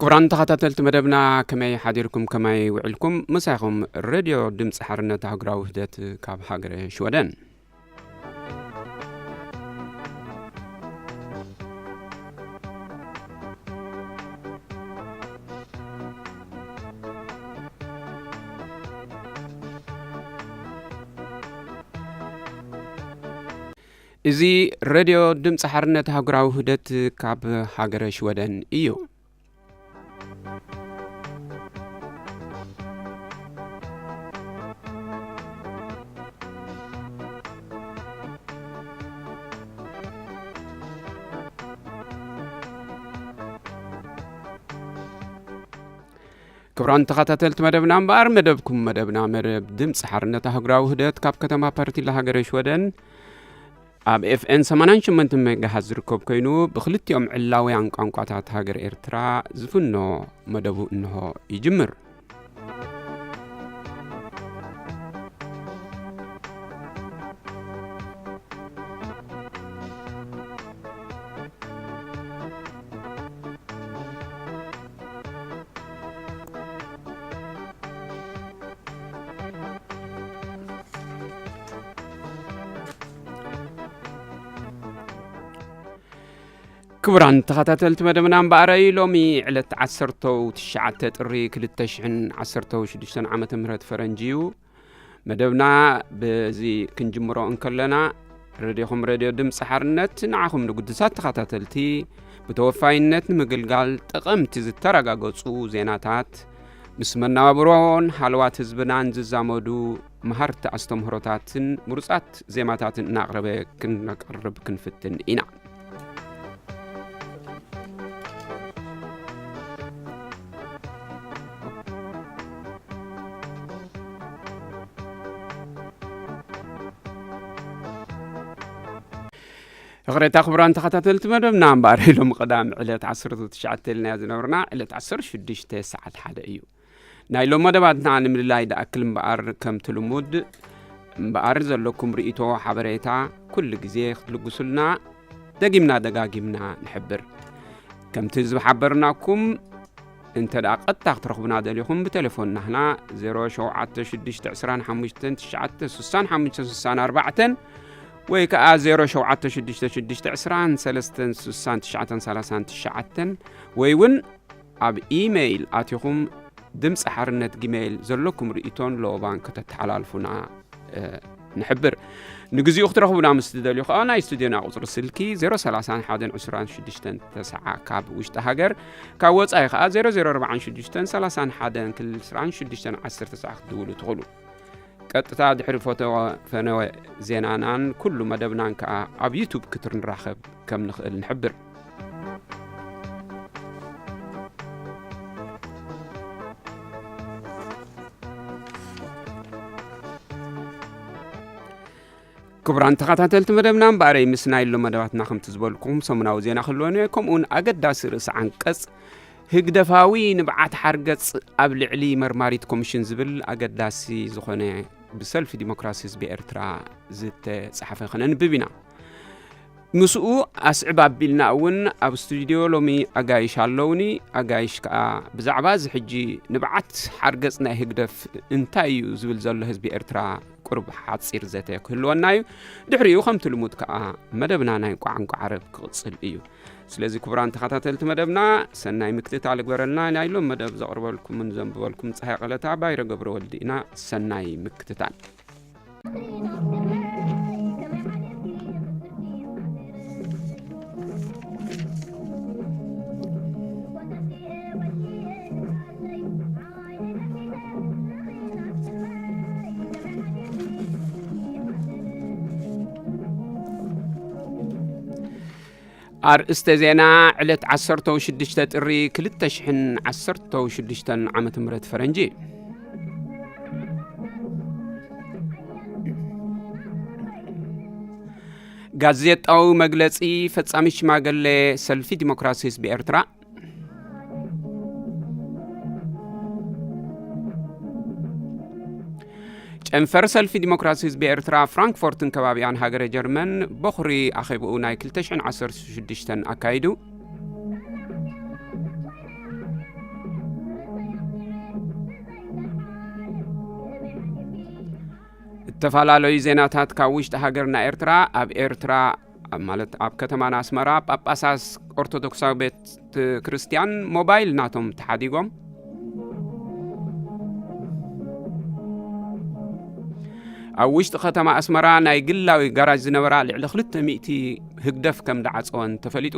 ክቡራን ተኸታተልቲ መደብና፣ ከመይ ሓዲርኩም፣ ከመይ ውዒልኩም? ምሳኹም ሬድዮ ድምፂ ሓርነት ኣህጉራዊ ውህደት ካብ ሃገረ ሽወደን። እዚ ሬድዮ ድምፂ ሓርነት ኣህጉራዊ ውህደት ካብ ሃገረ ሽወደን እዩ። ክቡራን ተኸታተልቲ መደብና እምበኣር፣ መደብኩም መደብና፣ መደብ ድምፂ ሓርነት ኣህጉራዊ ውህደት ካብ ከተማ ፓርቲላ ሃገረ ሽወደን ኣብ ኤፍኤን ሰማንያን ሸሞንተን ሜጋሃት ዝርከብ ኮይኑ፣ ብክልቲኦም ዕላውያን ቋንቋታት ሃገር ኤርትራ ዝፍኖ መደቡ እንሆ ይጅምር። ክቡራን ተኸታተልቲ መደብና እምበኣረይ፣ ሎሚ ዕለት ዓሰርተው ትሽዓተ ጥሪ ክልተ ሽሕን ዓሰርተው ሽዱሽተን ዓመተ ምህረት ፈረንጂ እዩ። መደብና በዚ ክንጅምሮ እንከለና፣ ሬድዮኹም ሬድዮ ድምፂ ሓርነት ንዓኹም ንግዱሳት ተኸታተልቲ ብተወፋይነት ንምግልጋል ጠቐምቲ ዝተረጋገፁ ዜናታት፣ ምስ መነባብሮን ሃለዋት ህዝብናን ዝዛመዱ መሃርቲ ኣስተምህሮታትን ምሩፃት ዜማታትን እናቕረበ ክነቕርብ ክንፍትን ኢና። ይቕሬታ ክቡራን ተኸታተልቲ መደብና እምበኣር፣ ሎሚ ቀዳም ዕለት ዓሰርተ ትሽዓተ ኢልናዮ ዝነበርና ዕለት ዓሰርተ ሽዱሽተ ሰዓት ሓደ እዩ። ናይ ሎም መደባትና ንምልላይ ድኣክል እምበኣር፣ ከምቲ ልሙድ እምበኣር ዘለኩም ርእይቶ፣ ሓበሬታ ኩሉ ግዜ ክትልግሱልና ደጊምና ደጋጊምና ንሕብር። ከምቲ ዝሓበርናኩም፣ እንተ ደኣ ቀጥታ ክትረኽቡና ደሊኹም፣ ብቴሌፎን ናህና ዜሮ ሸውዓተ ሽዱሽተ ዕስራን ሓሙሽተን ትሽዓተ ስሳን ሓሙሽተ ስሳን ኣርባዕተን ወይ ከኣ ዜሮ ሸውዓተ ሽዱሽተ ሽዱሽተ ዕስራን ሰለስተን ስሳን ትሽዓተን ሰላሳን ትሽዓተን ወይ እውን ኣብ ኢሜይል ኣቲኹም ድምፂ ሓርነት ጊሜይል ዘለኩም ርእይቶን ለወባን ከተተሓላልፉና፣ እ፣ ንሕብር። ንግዚኡ ክትረኽቡና ምስ ትደልዩ ከኣ ናይ ስቱድዮና ቁፅሪ ስልኪ ዜሮ ሰላሳን ሓደን ዕስራን ሽዱሽተን ተስዓ ካብ ውሽጢ ሃገር፣ ካብ ወፃኢ ከኣ ዜሮ ዜሮ ኣርባዓን ሽዱሽተን ሰላሳን ሓደን ክልተ ዕስራን ሽዱሽተን ዓሰርተ ሰዓ ክትድውሉ ትኽእሉ። ቀጥታ ድሕሪ ፎቶ ፈነወ ዜናናን ኩሉ መደብናን ከኣ ኣብ ዩቱብ ክትንራኸብ ከም ንኽእል ንሕብር። ክቡራን ተኸታተልቲ መደብና፣ እምበኣረይ ምስ ናይ ሎም መደባትና ከምቲ ዝበልኩም ሰሙናዊ ዜና ክህልወና እዩ፣ ከምኡውን ኣገዳሲ ርእሲ ዓንቀጽ ህግደፋዊ ንብዓት ሓርገጽ ኣብ ልዕሊ መርማሪት ኮሚሽን ዝብል ኣገዳሲ ዝኾነ ብሰልፊ ዲሞክራሲ ህዝቢ ኤርትራ ዝተጻሕፈ ከነንብብ ኢና። ምስኡ ኣስዕብ ኣቢልና እውን ኣብ ስቱዲዮ ሎሚ ኣጋይሽ ኣለውኒ። ኣጋይሽ ከኣ ብዛዕባ እዚ ሕጂ ንብዓት ሓርገጽ ናይ ህግደፍ እንታይ እዩ ዝብል ዘሎ ህዝቢ ኤርትራ ቁሩብ ሓጺር ዘተ ክህልወና እዩ። ድሕሪኡ ከምቲ ልሙድ ከኣ መደብና ናይ ቋንቋ ዓረብ ክቕጽል እዩ። ስለዚ ክቡራን ተኸታተልቲ መደብና፣ ሰናይ ምክትታል እግበረልና። ናይ ሎም መደብ ዘቕርበልኩምን ዘንብበልኩም ጸሃይ ቀለታ ባይረ ገብረ ወልዲ ኢና። ሰናይ ምክትታል። ኣርእስተ ዜና፣ ዕለት ዓሰርተ ሽዱሽተ ጥሪ ክልተ ሽሕን ዓሰርተ ሽዱሽተን ዓመተ ምህረት ፈረንጂ። ጋዜጣዊ መግለጺ፣ ፈጻሚ ሽማግለ ሰልፊ ዲሞክራሲ ህዝቢ ኤርትራ። ጨንፈር ሰልፊ ዲሞክራሲ ህዝቢ ኤርትራ ፍራንክፎርትን ከባቢኣን ሃገረ ጀርመን በኹሪ ኣኼብኡ ናይ ክልተ ሽሕን ዓሰርተ ሽዱሽተን ኣካይዱ። ዝተፈላለዩ ዜናታት ካብ ውሽጢ ሃገርና ኤርትራ። ኣብ ኤርትራ፣ ኣብ፣ ማለት ኣብ ከተማና ኣስመራ፣ ጳጳሳት ኦርቶዶክሳዊ ቤት ክርስቲያን ሞባይል ናቶም ተሓዲጎም። ኣብ ውሽጢ ከተማ ኣስመራ ናይ ግላዊ ጋራጅ ዝነበራ ልዕሊ ክልተ ሚእቲ ህግደፍ ከም ደዓጸወን ተፈሊጡ።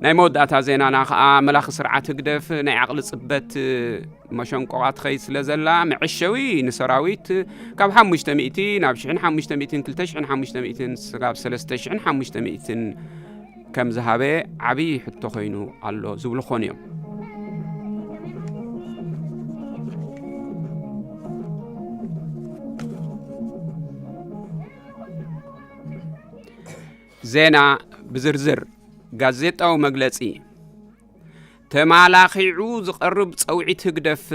ናይ መወዳእታ ዜናና ከኣ መላኺ ስርዓት ህግደፍ ናይ ዓቕሊ ጽበት መሸንቆቓ ትኸይድ ስለ ዘላ፣ መዐሸዊ ንሰራዊት ካብ ሓሙሽተ ሚእቲ ናብ ሽሕን ሓሙሽተ ሚእትን ክልተ ሽሕን ሓሙሽተ ሚእትን ስጋብ ሰለስተ ሽሕን ሓሙሽተ ሚእትን ከም ዝሃበ ዓብዪ ሕቶ ኮይኑ ኣሎ ዝብሉ ክኾኑ እዮም። ዜና ብዝርዝር። ጋዜጣዊ መግለጺ። ተማላኺዑ ዝቐርብ ጸውዒት ህግደፍ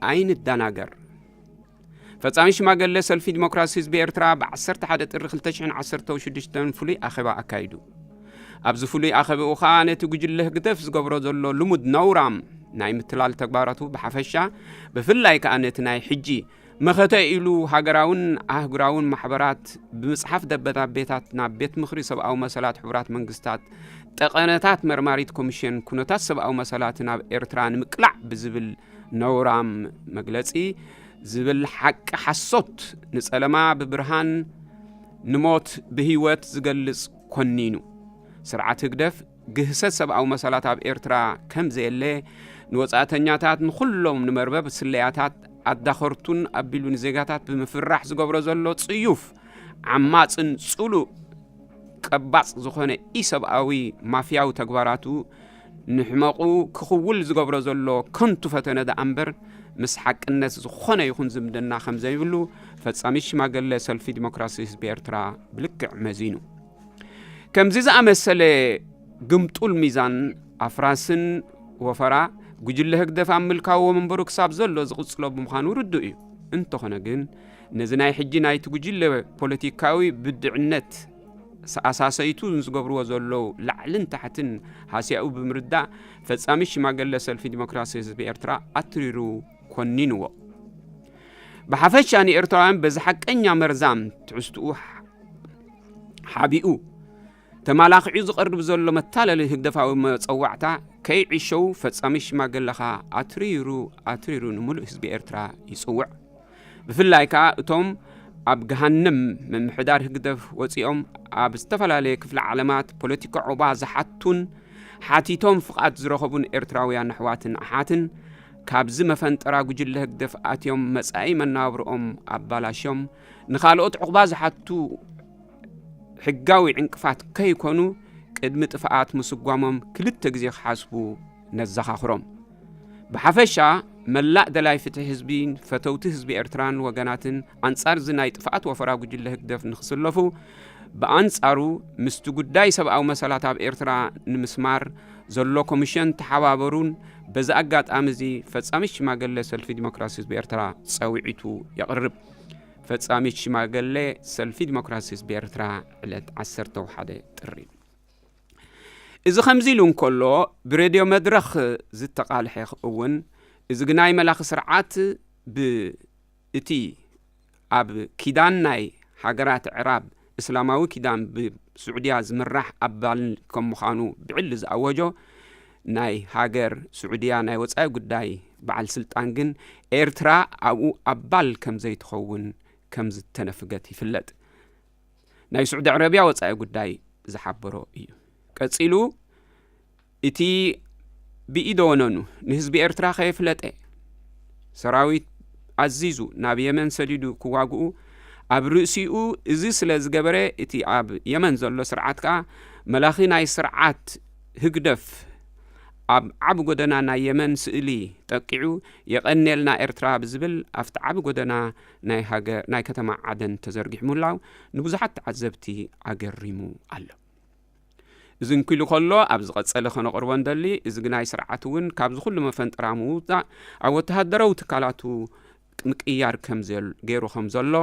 ኣይንደናገር። ፈጻሚ ሽማገለ ሰልፊ ዲሞክራሲ ህዝቢ ኤርትራ ብ ዓሰርተ ሓደ ጥሪ ክልተ ሽሕን ዓሰርተ ሽዱሽተን ፍሉይ ኣኼባ ኣካይዱ። ኣብዚ ፍሉይ ኣኼባኡ ኸኣ ነቲ ጉጅለ ህግደፍ ዝገብሮ ዘሎ ልሙድ ነውራም ናይ ምትላል ተግባራቱ ብሓፈሻ፣ ብፍላይ ከኣ ነቲ ናይ ሕጂ መኸተ ኢሉ ሃገራውን ኣህጉራውን ማሕበራት ብምጽሓፍ ደብዳቤታት ናብ ቤት ምኽሪ ሰብኣዊ መሰላት ሕቡራት መንግስታት፣ ጠቐነታት መርማሪት ኮሚሽን ኩነታት ሰብኣዊ መሰላት ናብ ኤርትራ ንምቅላዕ ብዝብል ነውራም መግለጺ፣ ዝብል ሓቂ ሓሶት፣ ንጸለማ ብብርሃን፣ ንሞት ብህይወት ዝገልጽ ኮኒኑ። ስርዓት ህግደፍ ግህሰት ሰብኣዊ መሰላት ኣብ ኤርትራ ከም ዘየለ፣ ንወጻእተኛታት፣ ንኹሎም ንመርበብ ስለያታት ኣዳኸርቱን ኣቢሉ ንዜጋታት ብምፍራሕ ዝገብሮ ዘሎ ጽዩፍ፣ ዓማጽን ጽሉእ ቀባጽ ዝኾነ ኢሰብኣዊ ማፍያዊ ተግባራቱ፣ ንሕመቑ ክኽውል ዝገብሮ ዘሎ ከንቱ ፈተነ ደኣ እምበር፣ ምስ ሓቅነት ዝኾነ ይኹን ዝምድና ከም ዘይብሉ ፈጻሚ ሽማገለ ሰልፊ ዲሞክራሲ ህዝቢ ኤርትራ ብልክዕ መዚኑ። ከምዚ ዝኣመሰለ ግምጡል ሚዛን ኣፍራስን ወፈራ ጉጅለ ህግደፍ ኣብ ምልካዊ ወንበሩ ክሳብ ዘሎ ዝቕጽሎ ብምዃኑ ርዱእ እዩ። እንተኾነ ግን፣ ነዚ ናይ ሕጂ ናይቲ ጉጅለ ፖለቲካዊ ብድዕነት ኣሳሰይቱ ዝገብርዎ ዘለዉ ላዕልን ታሕትን ሃስያኡ ብምርዳእ፣ ፈጻሚ ሽማገለ ሰልፊ ዲሞክራሲ ህዝቢ ኤርትራ ኣትሪሩ ኮኒንዎ። ብሓፈሻ ንኤርትራውያን በዚ ሓቀኛ መርዛም ትሕዝትኡ ሓቢኡ ተማላኺዑ ዝቐርብ ዘሎ መታለሊ ህግደፋዊ መጸዋዕታ ከይዕሸው ፈጻሚ ሽማገለ ኸኣ ኣትሪሩ ኣትሪሩ ንምሉእ ህዝቢ ኤርትራ ይጽውዕ። ብፍላይ ከኣ እቶም ኣብ ገሃነም ምምሕዳር ህግደፍ ወጺኦም ኣብ ዝተፈላለየ ክፍለ ዓለማት ፖለቲካ ዑቕባ ዝሓቱን ሓቲቶም ፍቓድ ዝረኸቡን ኤርትራውያን ኣሕዋትን ኣሓትን ካብዚ መፈንጠራ ጉጅለ ህግደፍ ኣትዮም መጻኢ መነባብሮኦም ኣባላሽዮም ንኻልኦት ዑቕባ ዝሓቱ ሕጋዊ ዕንቅፋት ከይኮኑ ቅድሚ ጥፍኣት ምስጓሞም ክልተ ግዜ ክሓስቡ ነዘኻኽሮም። ብሓፈሻ መላእ ደላይ ፍትሒ ህዝቢን ፈተውቲ ህዝቢ ኤርትራን ወገናትን ኣንጻር እዚ ናይ ጥፍኣት ወፈራ ጉጅለ ህግደፍ ንክስለፉ፣ ብኣንጻሩ ምስቲ ጉዳይ ሰብኣዊ መሰላት ኣብ ኤርትራ ንምስማር ዘሎ ኮሚሽን ተሓባበሩን በዚ ኣጋጣሚ እዚ ፈጻሚ ሽማገለ ሰልፊ ዲሞክራሲ ህዝቢ ኤርትራ ጸውዒቱ የቕርብ። ፈጻሚት ሽማገለ ሰልፊ ዲሞክራሲ ህዝቢ ኤርትራ ዕለት ዓሰርተ ሓደ ጥሪ። እዚ ከምዚ ኢሉ እንከሎ፣ ብሬድዮ መድረኽ ዝተቓልሐ እውን፣ እዚ ግናይ መላኺ ስርዓት ብ-፣ እቲ ኣብ ኪዳን ናይ ሃገራት ዕራብ እስላማዊ ኪዳን ብስዑድያ ዝምራሕ ኣባል ከም ምዃኑ ብዕሊ ዝኣወጆ ናይ ሃገር ስዑድያ ናይ ወጻኢ ጉዳይ በዓል ስልጣን ግን ኤርትራ ኣብኡ ኣባል ከም ዘይትኸውን ከም ዝተነፍገት ይፍለጥ። ናይ ስዑዲ ዓረብያ ወጻኢ ጉዳይ ዝሓበሮ እዩ። ቀጺሉ እቲ ብኢደ ወነኑ ንህዝቢ ኤርትራ ከየፍለጠ ሰራዊት ኣዚዙ ናብ የመን ሰዲዱ ክዋግኡ ኣብ ርእሲኡ እዚ ስለ ዝገበረ እቲ ኣብ የመን ዘሎ ስርዓት ከኣ መላኺ ናይ ስርዓት ህግደፍ ኣብ ዓቢ ጎደና ናይ የመን ስእሊ ጠቂዑ የቐንየልና ኤርትራ ብዝብል ኣብቲ ዓቢ ጎደና ናይ ሃገ-፣ ናይ ከተማ ዓደን ተዘርጊሑ ምህላው ንብዙሓት ተዓዘብቲ ኣገሪሙ ኣሎ። እዚ እንኪሉ ከሎ ኣብ ዝቐጸለ ከነቕርቦ እንደሊ እዚ ግናይ ስርዓት እውን ካብዚ ኩሉ መፈንጠራ ምውጻእ ኣብ ወተሃደራዊ ትካላቱ ምቅያር ከም ዘል-፣ ገይሩ ከም ዘሎ፣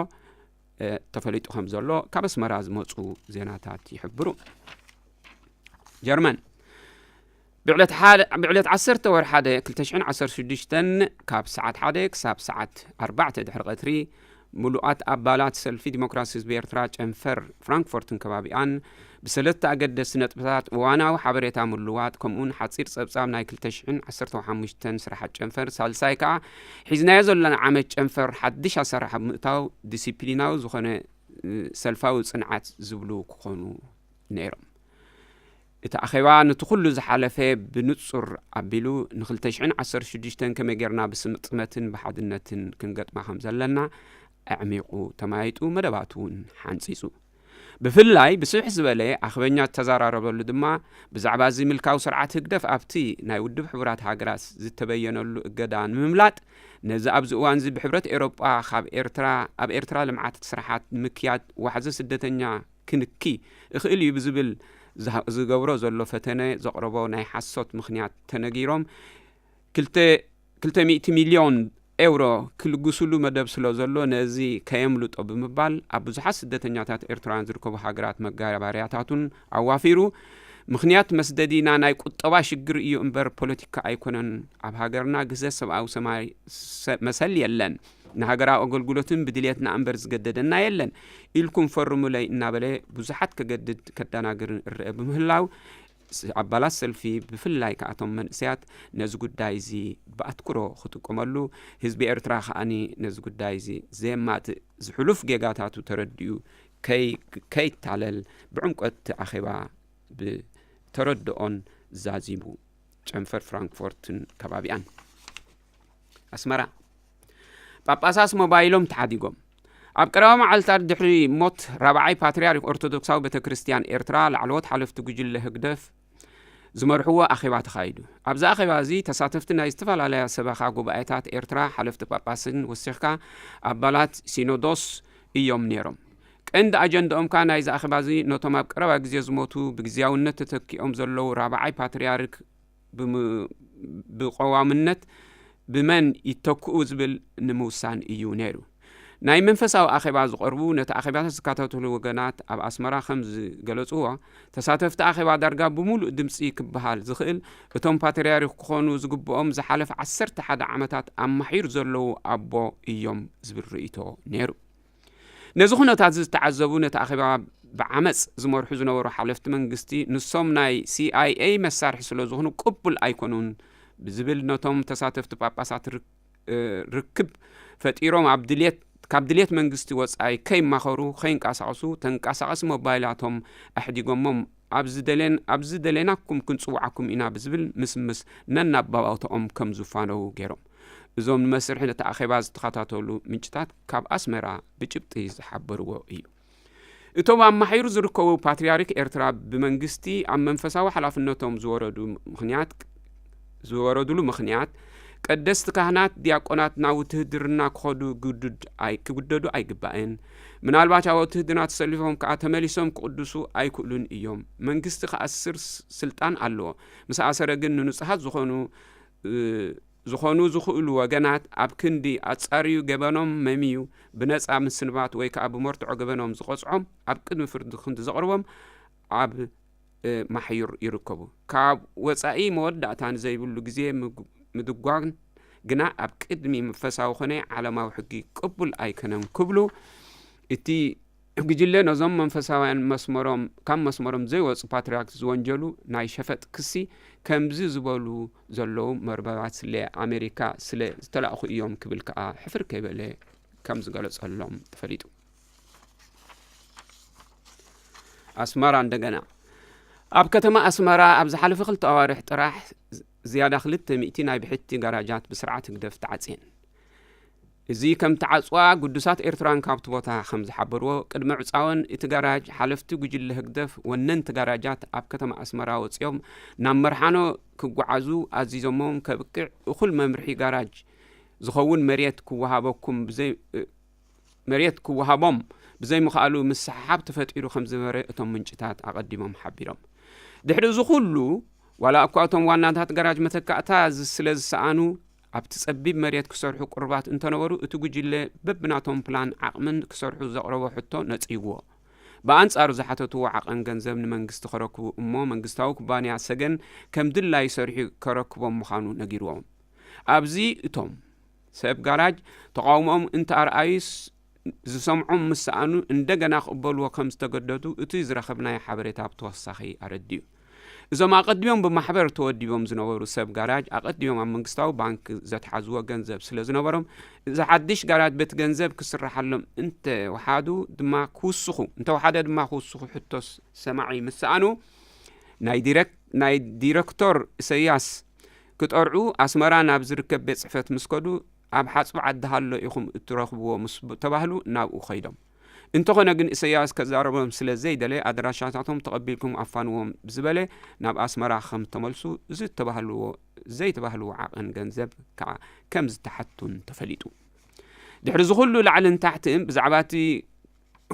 እ፣ ተፈሊጡ ከም ዘሎ ካብ ኣስመራ ዝመጹ ዜናታት ይሕብሩ። ጀርመን ብዕለት ሓደ ብዕለት ዓሰርተ ወርሒ ሓደ ክልተ ሽሕን ዓሰርተ ሽዱሽተን ካብ ሰዓት ሓደ ክሳብ ሰዓት ኣርባዕተ ድሕሪ ቀትሪ፣ ምሉኣት ኣባላት ሰልፊ ዲሞክራሲ ህዝቢ ኤርትራ ጨንፈር ፍራንክፎርትን ከባቢኣን ብሰለስተ ኣገደስቲ ነጥብታት እዋናዊ ሓበሬታ ምልዋጥ፣ ከምኡውን ሓጺር ጸብጻብ ናይ ክልተ ሽሕን ዓሰርተ ሓሙሽተን ስራሓት ጨንፈር፣ ሳልሳይ ከኣ ሒዝናዮ ዘለና ዓመት ጨንፈር ሓድሽ ኣሰራርሓ ብምእታው ዲሲፕሊናዊ ዝኾነ ሰልፋዊ ጽንዓት ዝብሉ ክኾኑ ነይሮም። እቲ ኣኼባ ነቲ ኩሉ ዝሓለፈ ብንጹር ኣቢሉ፣ ን ክልተ ሽሕን ዓሰርተ ሽዱሽተን ከመይ ጌርና ብስጥመትን ብሓድነትን ክንገጥማ ከም ዘለና ኣዕሚቑ ተማይጡ፣ መደባት እውን ሓንጺጹ። ብፍላይ ብስፍሕ ዝበለ ኣኽበኛ ዝተዘራረበሉ ድማ፣ ብዛዕባ እዚ ምልካዊ ስርዓት ህግደፍ ኣብቲ ናይ ውድብ ሕቡራት ሃገራት ዝተበየነሉ እገዳ ንምምላጥ፣ ነዚ ኣብዚ እዋን እዚ ብሕብረት ኤውሮጳ ካብ ኤርትራ፣ ኣብ ኤርትራ ልምዓት ስራሓት ንምክያድ ዋሕዚ ስደተኛ ክንኪ እኽእል እዩ ብዝብል ዝሃ-፣ ዝገብሮ ዘሎ ፈተነ ዘቕረቦ ናይ ሓሶት ምኽንያት ተነጊሮም፣ ክልተ፣ ክልተ ሚእቲ ሚልዮን ኤውሮ ክልግሱሉ መደብ ስለ ዘሎ፣ ነዚ ከየምልጦ ብምባል፣ ኣብ ብዙሓት ስደተኛታት ኤርትራውያን ዝርከቡ ሃገራት መጋባርያታቱን ኣዋፊሩ፣ ምኽንያት መስደዲና ናይ ቁጠባ ሽግር እዩ እምበር ፖለቲካ ኣይኮነን። ኣብ ሃገርና ግህሰት ሰብኣዊ ሰማይ-፣ ሰ-፣ መሰል የለን። ንሃገራዊ ኣገልግሎትን ብድልየትና እምበር ዝገደደና የለን። ኢልኩም ፈርሙለይ እናበለ ብዙሓት ከገድድ ከደናግርን እረአ ብምህላው፣ ስ-፣ ኣባላት ሰልፊ ብፍላይ ከኣቶም መንእሰያት ነዚ ጉዳይ እዚ ብኣትኩሮ ክጥቀመሉ፣ ህዝቢ ኤርትራ ከኣኒ ነዚ ጉዳይ እዚ ዘየማትእ ዝሕሉፍ ጌጋታቱ ተረዲኡ ከይ-፣ ከይታለል ብዕምቆት እቲ ኣኼባ ብተረድኦን ዛዚሙ። ጨንፈር ፍራንክፎርትን ከባቢኣን። ኣስመራ፣ ጳጳሳት ሞባይሎም ተሓዲጎም። ኣብ ቀረባ መዓልታት ድሕሪ ሞት ራብዓይ ፓትርያርክ ኦርቶዶክሳዊ ቤተ ክርስቲያን ኤርትራ፣ ላዕለዎት ሓለፍቲ ጉጅለ ህግደፍ ዝመርሕዎ ኣኼባ ተኻይዱ። ኣብዚ ኣኼባ እዚ ተሳተፍቲ ናይ ዝተፈላለያ ሰበኻ ጉባኤታት ኤርትራ፣ ሓለፍቲ ጳጳስን ወሲኽካ ኣባላት ሲኖዶስ እዮም ነይሮም። ቀንዲ ኣጀንዳኦም ከኣ ናይዚ ኣኼባ እዚ ነቶም ኣብ ቀረባ ግዜ ዝሞቱ ብግዝያውነት ተተኪኦም ዘለዉ ራብዓይ ፓትርያርክ ብም-፣ ብቐዋምነት ብመን ይተክኡ ዝብል ንምውሳን እዩ ነይሩ። ናይ መንፈሳዊ ኣኼባ ዝቐርቡ፣ ነቲ ኣኼባታት ዝከታተሉ ወገናት ኣብ ኣስመራ ከም ዝገለጽዎ፣ ተሳተፍቲ ኣኼባ ዳርጋ ብምሉእ ድምጺ ክበሃል ዝኽእል፣ እቶም ፓትርያርክ ክኾኑ ዝግብኦም ዝሓለፈ ዓሰርተ ሓደ ዓመታት ኣማሒሩ ዘለዉ ኣቦ እዮም ዝብል ርእይቶ ነይሩ። ነዚ ኩነታት እዚ ዝተዓዘቡ፣ ነቲ ኣኼባ ብዓመጽ ዝመርሑ ዝነበሩ ሓለፍቲ መንግስቲ፣ ንሶም ናይ ሲ ኣይ ኤ መሳርሒ ስለ ዝኾኑ ቅቡል ኣይኮኑን ብዝብል፣ ነቶም ተሳተፍቲ ጳጳሳት ርክ-፣ እ፣ ርክብ ፈጢሮም ኣብ ድልየት፣ ካብ ድልየት መንግስቲ ወጻኢ ከይማኸሩ፣ ከይንቀሳቐሱ፣ ተንቀሳቐሲ ሞባይላቶም ኣሕዲጎሞም፣ ኣብ ዝደሌን-፣ ኣብ ዝደሌናኩም ክንጽውዓኩም ኢና ብዝብል ምስምስ ነናባባውታኦም ከም ዝፋነዉ ገይሮም። እዞም ንመስርሒ ነቲ ኣኼባ ዝተኸታተሉ ምንጭታት ካብ ኣስመራ ብጭብጢ ዝሓበርዎ እዩ። እቶም ኣማሒሩ ዝርከቡ ፓትርያርክ ኤርትራ ብመንግስቲ ኣብ መንፈሳዊ ሓላፍነቶም ዝወረዱ ምኽንያት፣ ዝወረዱሉ ምኽንያት፣ ቀደስቲ ካህናት፣ ዲያቆናት ናብ ውትህድርና ክኸዱ ግዱድ ኣይ-፣ ክግደዱ ኣይግባእን። ምናልባት ኣብ ውትህድርና ተሰሊፎም ከኣ ተመሊሶም ክቕድሱ ኣይክእሉን እዮም። መንግስቲ ክኣስር ስ-፣ ስልጣን ኣለዎ። ምስ ኣሰረ ግን ንንጹሃት ዝኾኑ፣ እ፣ ዝኾኑ ዝኽእሉ ወገናት ኣብ ክንዲ ኣጻርዩ ገበኖም መምዩ ብነጻ ምስንባት ወይ ከኣ ብመርትዖ ገበኖም ዝቐጽዖም ኣብ ቅድሚ ፍርዲ ክንዲ ዘቕርቦም ኣብ፣ እ፣ ማሕዩር ይርከቡ። ካብ ወጻኢ መወዳእታ ንዘይብሉ ግዜ ምግ-፣ ምድጓን ግና ኣብ ቅድሚ መንፈሳዊ ኮነ ዓለማዊ ሕጊ ቅቡል ኣይከነን ክብሉ፣ እቲ ጉጅለ ነዞም መንፈሳውያን መስመሮም፣ ካብ መስመሮም ዘይወጹ ፓትርያርክ ዝወንጀሉ ናይ ሸፈጥ ክሲ ከምዚ ዝበሉ ዘለዉ መርበባት ስለ ኣሜሪካ ስለ ዝተላእኹ እዮም ክብል ከኣ ሕፍር ከይበለ ከም ዝገለጸሎም ተፈሊጡ። ኣስመራ እንደገና። ኣብ ከተማ ኣስመራ ኣብ ዝሓለፈ ክልተ ኣዋርሕ ጥራሕ ዝያዳ ክልተ ሚእቲ ናይ ብሕቲ ጋራጃት ብስርዓት ህግደፍ ተዓጽየን። እዚ ከም ተዓጽዋ ግዱሳት ኤርትራውያን ካብቲ ቦታ ከም ዝሓበርዎ፣ ቅድሚ ዕጻወን እቲ ጋራጅ ሓለፍቲ ጉጅለ ህግደፍ ወነንቲ ጋራጃት ኣብ ከተማ ኣስመራ ወጺኦም ናብ መርሓኖ ክጓዓዙ ኣዚዞሞም ከብቅዕ እኹል መምርሒ ጋራጅ ዝኸውን መሬት ክወሃበኩም ብዘይ-፣ መሬት ክወሃቦም ብዘይምኽኣሉ ምስሕሓብ ተፈጢሩ ከም ዝነበረ እቶም ምንጭታት ኣቐዲሞም ሓቢሮም። ድሕሪ እዚ ኩሉ፣ ዋላ እኳ እቶም ዋናታት ጋራጅ መተካእታ ዝ-፣ ስለ ዝሰኣኑ፣ ኣብቲ ጸቢብ መሬት ክሰርሑ ቅሩባት እንተነበሩ፣ እቲ ጉጅለ በብናቶም ፕላን ዓቕምን ክሰርሑ ዘቕረቦ ሕቶ ነጺግዎ። ብኣንጻሩ ዝሓተትዎ ዓቐን ገንዘብ ንመንግስቲ ከረክቡ እሞ መንግስታዊ ኩባንያ ሰገን ከም ድላዩ ሰሪሑ ከረክቦም ምዃኑ ነጊርዎም። ኣብዚ እቶም ሰብ ጋራጅ ተቓውሞኦም እንተኣርኣዩስ ዝሰምዖም ምስ ሰኣኑ እንደገና ክቕበልዎ ከም ዝተገደዱ እቲ ዝረኸብናዮ ሓበሬታ ብተወሳኺ ኣረዲኡ። እዞም ኣቐዲሞም ብማሕበር ተወዲቦም ዝነበሩ ሰብ ጋራጅ ኣቐዲሞም ኣብ መንግስታዊ ባንክ ዘትሓዝዎ ገንዘብ ስለ ዝነበሮም እዚ ሓድሽ ጋራጅ በቲ ገንዘብ ክስርሓሎም እንተወሓዱ ድማ ክውስኹ እንተወሓደ ድማ ክውስኹ ሕቶስ ሰማዒ ምስ ሰኣኑ ናይ ዲረክ ናይ ዲረክቶር እሰያስ ክጠርዑ ኣስመራ ናብ ዝርከብ ቤት ጽሕፈት ምስ ከዱ ኣብ ሓጽቢ ዓዲ ሃሎ ኢኹም እትረኽብዎ ምስ ተባህሉ ናብኡ ኸይዶም። እንተኾነ ግን እሰያስ ከዛረቦም ስለ ዘይደለ ኣድራሻታቶም ተቐቢልኩም ኣፋንዎም ብዝበለ ናብ ኣስመራ ከም ተመልሱ ዝተባህልዎ ዘይተባህልዎ ዓቐን ገንዘብ ከዓ ከም ዝተሓቱን ተፈሊጡ። ድሕሪ ዝኹሉ ላዕልን ታሕትን ብዛዕባ እቲ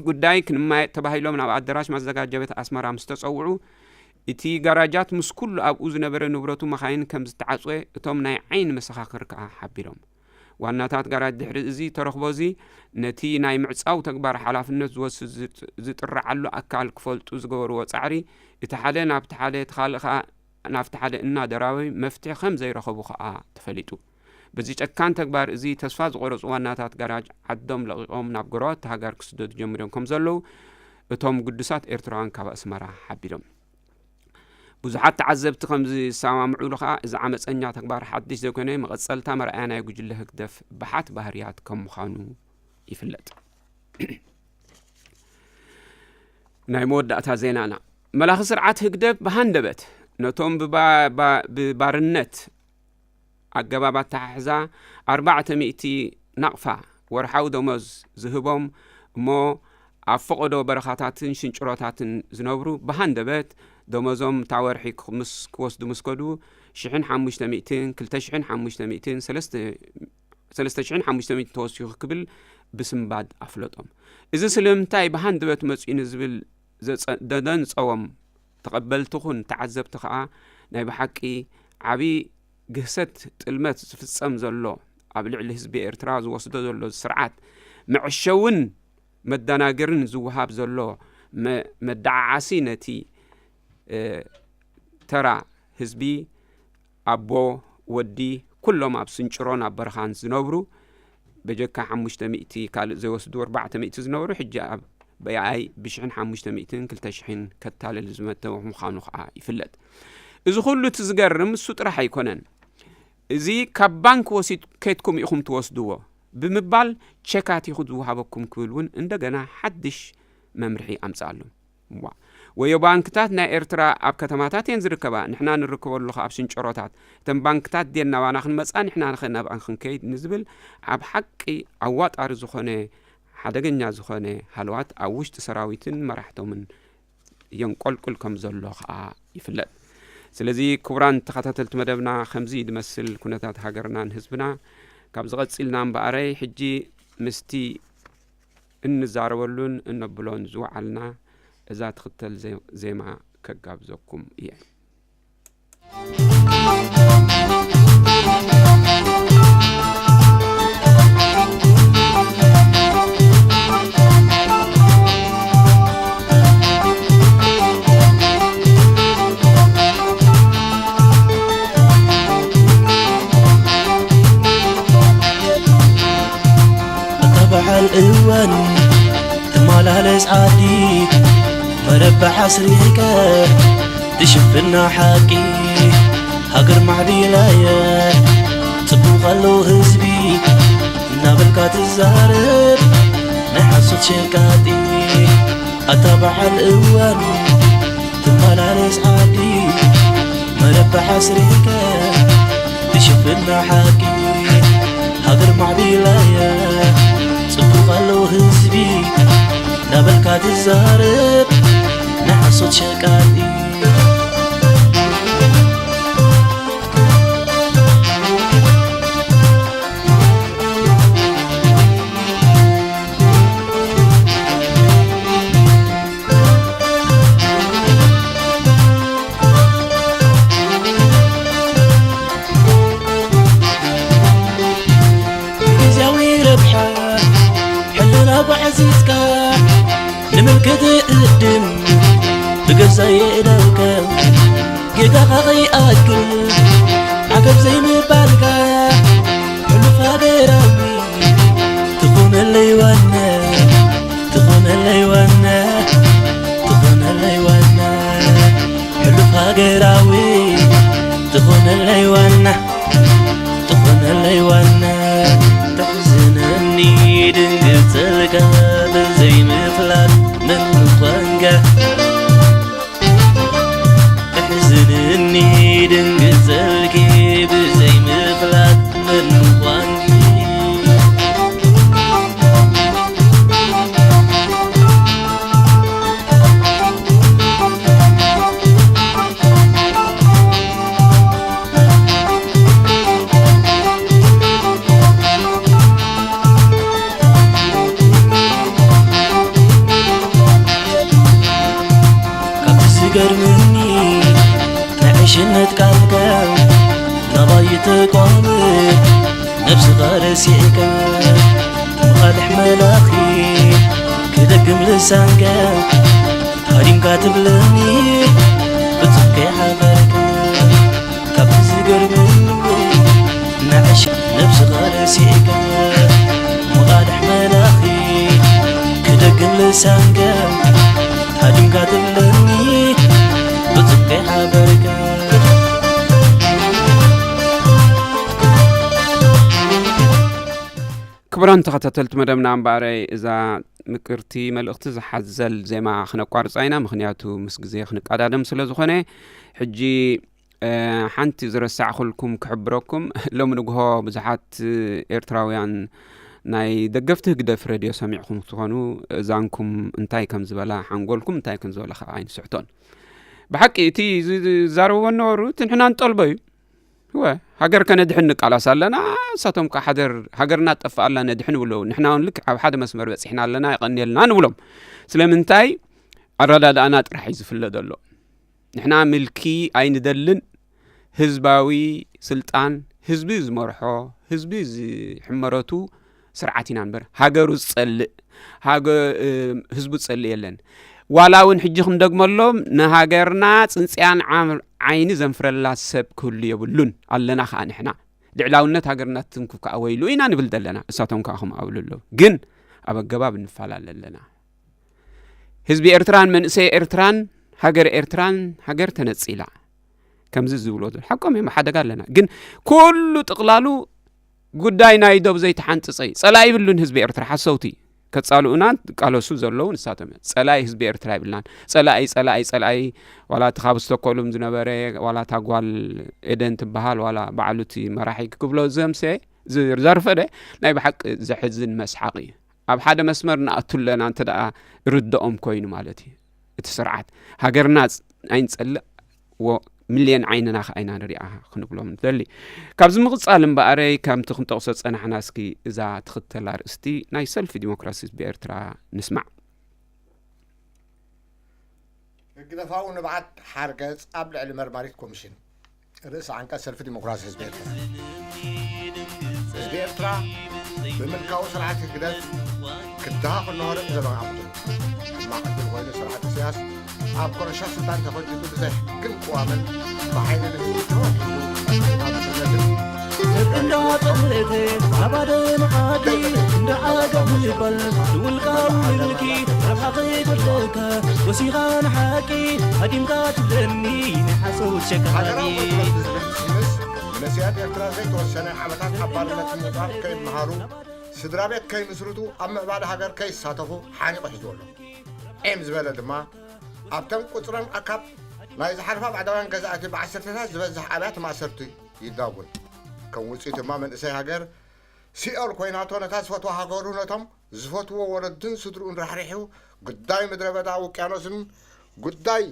ጉዳይ ክንማየጥ ተባሂሎም ናብ ኣዳራሽ ማዘጋጃ ቤት ኣስመራ ምስ ተጸውዑ እቲ ጋራጃት ምስ ኩሉ ኣብኡ ዝነበረ ንብረቱ መኻይን ከም ዝተዓጽወ እቶም ናይ ዓይኒ መሰኻኽር ከኣ ሓቢሮም። ዋናታት ጋራጅ ድሕሪ እዚ ተረኽቦ እዚ ነቲ ናይ ምዕጻው ተግባር ሓላፍነት ዝወስድ ዝጥ- ዝጥርዓሉ ኣካል ክፈልጡ ዝገበርዎ ጻዕሪ እቲ ሓደ ናብቲ ሓደ እቲ ካልእ ከኣ ናብቲ ሓደ እናደራበዩ መፍትሒ ከም ዘይረኸቡ ከኣ ተፈሊጡ። በዚ ጨካን ተግባር እዚ ተስፋ ዝቆረጹ ዋናታት ጋራጅ ዓዶም ለቒቖም ናብ ጎረባብቲ ሃገር ክስደዱ ጀሚሮም ከም ዘለዉ እቶም ግዱሳት ኤርትራውያን ካብ ኣስመራ ሓቢሮም። ብዙሓት ተዓዘብቲ ከም ዝሰማምዑሉ ከኣ እዚ ዓመፀኛ ተግባር ሓድሽ ዘይኮነ መቐጸልታ መርኣያ ናይ ጉጅለ ህግደፍ ብሓት ባህርያት ከም ምዃኑ ይፍለጥ። ናይ መወዳእታ ዜናና መላኺ ስርዓት ህግደፍ ብሃንደበት ነቶም ብባ- ባ- ብባርነት ኣገባብ ኣተሓሕዛ ኣርባዕተ ሚእቲ ናቕፋ ወርሓዊ ደሞዝ ዝህቦም እሞ ኣብ ፈቐዶ በረኻታትን ሽንጭሮታትን ዝነብሩ ብሃንደበት ደሞዞም እታ ወርሒ ምስ ክወስዱ ምስ ከዱ ሽሕን ሓሙሽተ ሚእትን ክልተ ሽሕን ሓሙሽተ ሚእትን ሰለስተ ሰለስተ ሽሕን ሓሙሽተ ሚእትን ተወሲኹ ክብል ብስንባድ ኣፍለጦም። እዚ ስለምንታይ ብሃንደበት መጺኡ ንዝብል ዘጸ- ዘደንጸዎም ተቐበልቲ ኹን ተዓዘብቲ ከኣ ናይ ብሓቂ ዓቢ ግህሰት ጥልመት ዝፍጸም ዘሎ ኣብ ልዕሊ ህዝቢ ኤርትራ ዝወስዶ ዘሎ ስርዓት መዕሸውን መደናገርን ዝወሃብ ዘሎ መ- መደዓዓሲ ነቲ እ፣ ተራ ህዝቢ ኣቦ ወዲ ኩሎም ኣብ ስንጭሮን ኣብ በረኻን ዝነብሩ በጀካ ሓሙሽተ ሚእቲ ካልእ ዘይወስዱ ኣርባዕተ ሚእቲ ዝነበሩ ሕጂ ኣብ ብኣይ ብሽሕን ሓሙሽተ ሚእትን ክልተ ሽሕን ከታልል ዝመተ ምዃኑ ከዓ ይፍለጥ። እዚ ኩሉ እቲ ዝገርም እሱ ጥራሕ ኣይኮነን። እዚ ካብ ባንክ ወሲድ ከድኩም ኢኹም ትወስድዎ ብምባል ቸካት ኢኹ ዝወሃበኩም ክብል እውን እንደገና ሓድሽ መምርሒ ኣምፅኣሉ። ዋ ወዮ ባንክታት ናይ ኤርትራ ኣብ ከተማታት እየን ዝርከባ፣ ንሕና ንርከበሉ ከ ኣብ ሽንጨሮታት። እተን ባንክታት ድየን ናባና ክንመፃ ንሕና ንኸ ናብኣን ክንከይድ ንዝብል ኣብ ሓቂ ኣዋጣሪ ዝኾነ ሓደገኛ ዝኾነ ሃለዋት ኣብ ውሽጢ ሰራዊትን መራሕቶምን የንቆልቁል ከም ዘሎ ከኣ ይፍለጥ። ስለዚ ክቡራን ተኸታተልቲ መደብና ከምዚ ዝመስል ኩነታት ሃገርናን ህዝብና ካብ ዝቐፂልና እምበኣረይ ሕጂ ምስቲ እንዛረበሉን እነብሎን ዝወዓልና እዛ ትኽተል ዜ- ዜማ ከጋብዘኩም እየ። ኣታ በዓል እዋን ትመላለስ ዓዲ መረባ ሓስሪካ ትሽፍና ሓቂ ሃገር ማዕቢላየ ጽቡቕ ኣሎ ህዝቢ እናበልካ ትዛረብ ናይ ሓሶት ሸቃጢ ኣታ በዓል እዋን ትመላለስ ዓዲ መረባ ሓስሪካ ትሽፍና ሓቂ ሃገር ማዕቢላየ ጽቡቕ ኣሎ ህዝቢ እናበልካ ትዛረብ ናይ ሓሶት ሸቃጢ ግዝያዊ ረብሓ ሕልና ጓዕዚዝካ ንምልክት ዘይእለልከ ጌጋኻ ከይኣክል ዓገብ ዘይምባልካ ሕሉፍ ሃገራዊ ትኾነለይ ዋና ትኾነለይ ዋና ትኾነለይ ዋና ሕሉፍ ሃገራዊ ትኾነለይ ዋና ትኾነለይ ዋና ተሕዝነኒ ድንግጸልካ ብዘይምፍላጥ መን ምዃንካ ተሕዝንኒ ድንግጸልኪ ብዘይምፍላጥ መን ምዃንኪ ካብቲ ዝገርምኒ ናይ ዕሽነት ቃልካ ናባይ ተቋም ነብስኻ ረሲዕካ መቓልሕ መላኺ ክደግም ልሳንካ ሃዲምካ ትብለኒ ብጽሑፍ ከይሓበርካ ካብቲ ዝገርመኒ ንዕሽ ነብስኻ ረሲዕካ መቓልሕ መላኺ ክደግም ልሳንካ ሃዲምካ ትብለኒ ብጽሑፍ ከይሓበርካ ክቡራን ተኸታተልቲ መደብና እምበኣረይ እዛ ምቅርቲ መልእኽቲ ዝሓዘል ዜማ ክነቋርጻ ኢና። ምኽንያቱ ምስ ግዜ ክንቀዳደም ስለ ዝኾነ ሕጂ ሓንቲ ዝረሳዕኹልኩም ክሕብረኩም፣ ሎሚ ንግሆ ብዙሓት ኤርትራውያን ናይ ደገፍቲ ህግደፍ ሬድዮ ሰሚዕኹም ክትኾኑ፣ እዛንኩም እንታይ ከም ዝበላ፣ ሓንጎልኩም እንታይ ከም ዝበላ ከዓ ኣይንስሕቶን። ብሓቂ እቲ ዝዛረብዎ ነበሩ እቲ ንሕና ንጠልቦ እዩ። እወ፣ ሃገር ከነድሕን ንቃላስ ኣለና፣ እሳቶም ከዓ ሓደር ሃገርና ትጠፍእ ኣላ ነድሕን ይብሉ ኣለዉ። ንሕና እውን ልክዕ ኣብ ሓደ መስመር በፂሕና ኣለና፣ የቐንየልና ንብሎም። ስለምንታይ ኣረዳድኣና ጥራሕ እዩ ዝፍለ ዘሎ። ንሕና ምልኪ ኣይንደልን፣ ህዝባዊ ስልጣን ህዝቢ ዝመርሖ፣ ህዝቢ ዝሕመረቱ ስርዓት ኢና እምበር ሃገሩ ዝጸልእ፣ ህዝቡ ዝጸልእ የለን። ዋላ እውን ሕጂ ክንደግመሎም ንሃገርና ጽንጽያን ዓይኒ ዘንፍረላ ሰብ ክህሉ የብሉን። ኣለና ከኣ ንሕና። ልዕላውነት ሃገርና ትንክፍ ከኣ ወይሉ ኢና ንብል ዘለና። እሳቶም ከኣ ከምኡ ኣብሉ ኣለዉ። ግን ኣብ ኣገባብ ንፈላለ ኣለና። ህዝቢ ኤርትራን መንእሰይ ኤርትራን ሃገር ኤርትራን ሃገር ተነጺላ ከምዚ ዝብሎ ዘሎ ሓቆም እዮም። ሓደጋ ኣለና። ግን ኩሉ ጥቕላሉ ጉዳይ ናይ ዶብ ዘይተሓንጽጸ እዩ። ጸላኢ ይብሉን ህዝቢ ኤርትራ ሓሰውቲ ከጻልኡና ቃለሱ ዘለዉ ንሳቶም እዮም። ጸላኢ ህዝቢ ኤርትራ ይብልናን። ጸላኢ ጸላኢ ጸላኢ ዋላ እቲ ካብ ስቶኮልም ዝነበረ ዋላ እታ ጓል ኤደን ትበሃል ዋላ በዓሉ እቲ መራሒ ክብሎ ዘምሰ ዘርፈደ ናይ ብሓቂ ዘሕዝን መስሓቕ እዩ። ኣብ ሓደ መስመር ንኣቱ ኣለና እንተ ደኣ ርድኦም ኮይኑ ማለት እዩ። እቲ ስርዓት ሃገርና ኣይንጸልእ ሚልዮን ዓይንና ከኣ ኢና ንሪኣ ክንብሎም ንደሊ። ካብዚ ምቕጻል እምበኣረይ ከምቲ ክንጠቕሶ ዝጸናሕና እስኪ እዛ ትኽተል ኣርእስቲ ናይ ሰልፊ ዲሞክራሲ ህዝቢ ኤርትራ ንስማዕ። ህግደፋዊ ንብዓት ሓርገጽ ኣብ ልዕሊ መርማሪት ኮሚሽን። ርእሰ ዓንቀጽ ሰልፊ ዲሞክራሲ ህዝቢ ኤርትራ። ህዝቢ ኤርትራ ብምልካዊ ስርዓት ህግደፍ ክደሃኽ እንሆ ርእይ ዘበን ኣቑጽሩ። ሕማቕ ዕድል ኮይኑ ስርዓት ኢሳያስ ኣብ ኮረሻ ስልጣን ተፈንጭጡ ብዘይ ሕግን ቅዋምን ብሓይሊ ንህዝቢ ተወኪሉ ኣብ ስደትን ሰብ እንዳጠመተ ኣባደ መዓዲ እንዳዓገብ ምባል ንውልቃዊ ምልኪ ረብሓ ከይጎድለካ ወሲኻ ንሓቂ ሃዲምካ ትብለኒ ናይ ሓሶት ሸቃሊ። ሃገራዊ ኣገልግሎት ብዝብል ስምስ መንእሰያት ኤርትራ ዘይተወሰነ ዓመታት ኣብ ባርነት ምውጻእ ከይመሃሩ፣ ስድራ ቤት ከይምስርቱ፣ ኣብ ምዕባለ ሃገር ከይሳተፉ ሓኒቑ ሒዝዎ ኣሎ። ዒም ዝበለ ድማ ኣብተን ቁጽረን ኣካብ ናይ ዝሓልፋ ባዕዳውያን ገዛእቲ ብዓሰርተታት ዝበዝሕ ኣብያተ ማእሰርቲ ይዳጎን። ከም ውጽኢት ድማ መንእሰይ ሃገር ሲኦል ኮይናቶ ነታ ዝፈትዋ ሃገሩ ነቶም ዝፈትዎ ወለዱን ስድርኡን ራሕሪሑ ጉዳይ ምድረ በዳ ውቅያኖስን ጉዳይ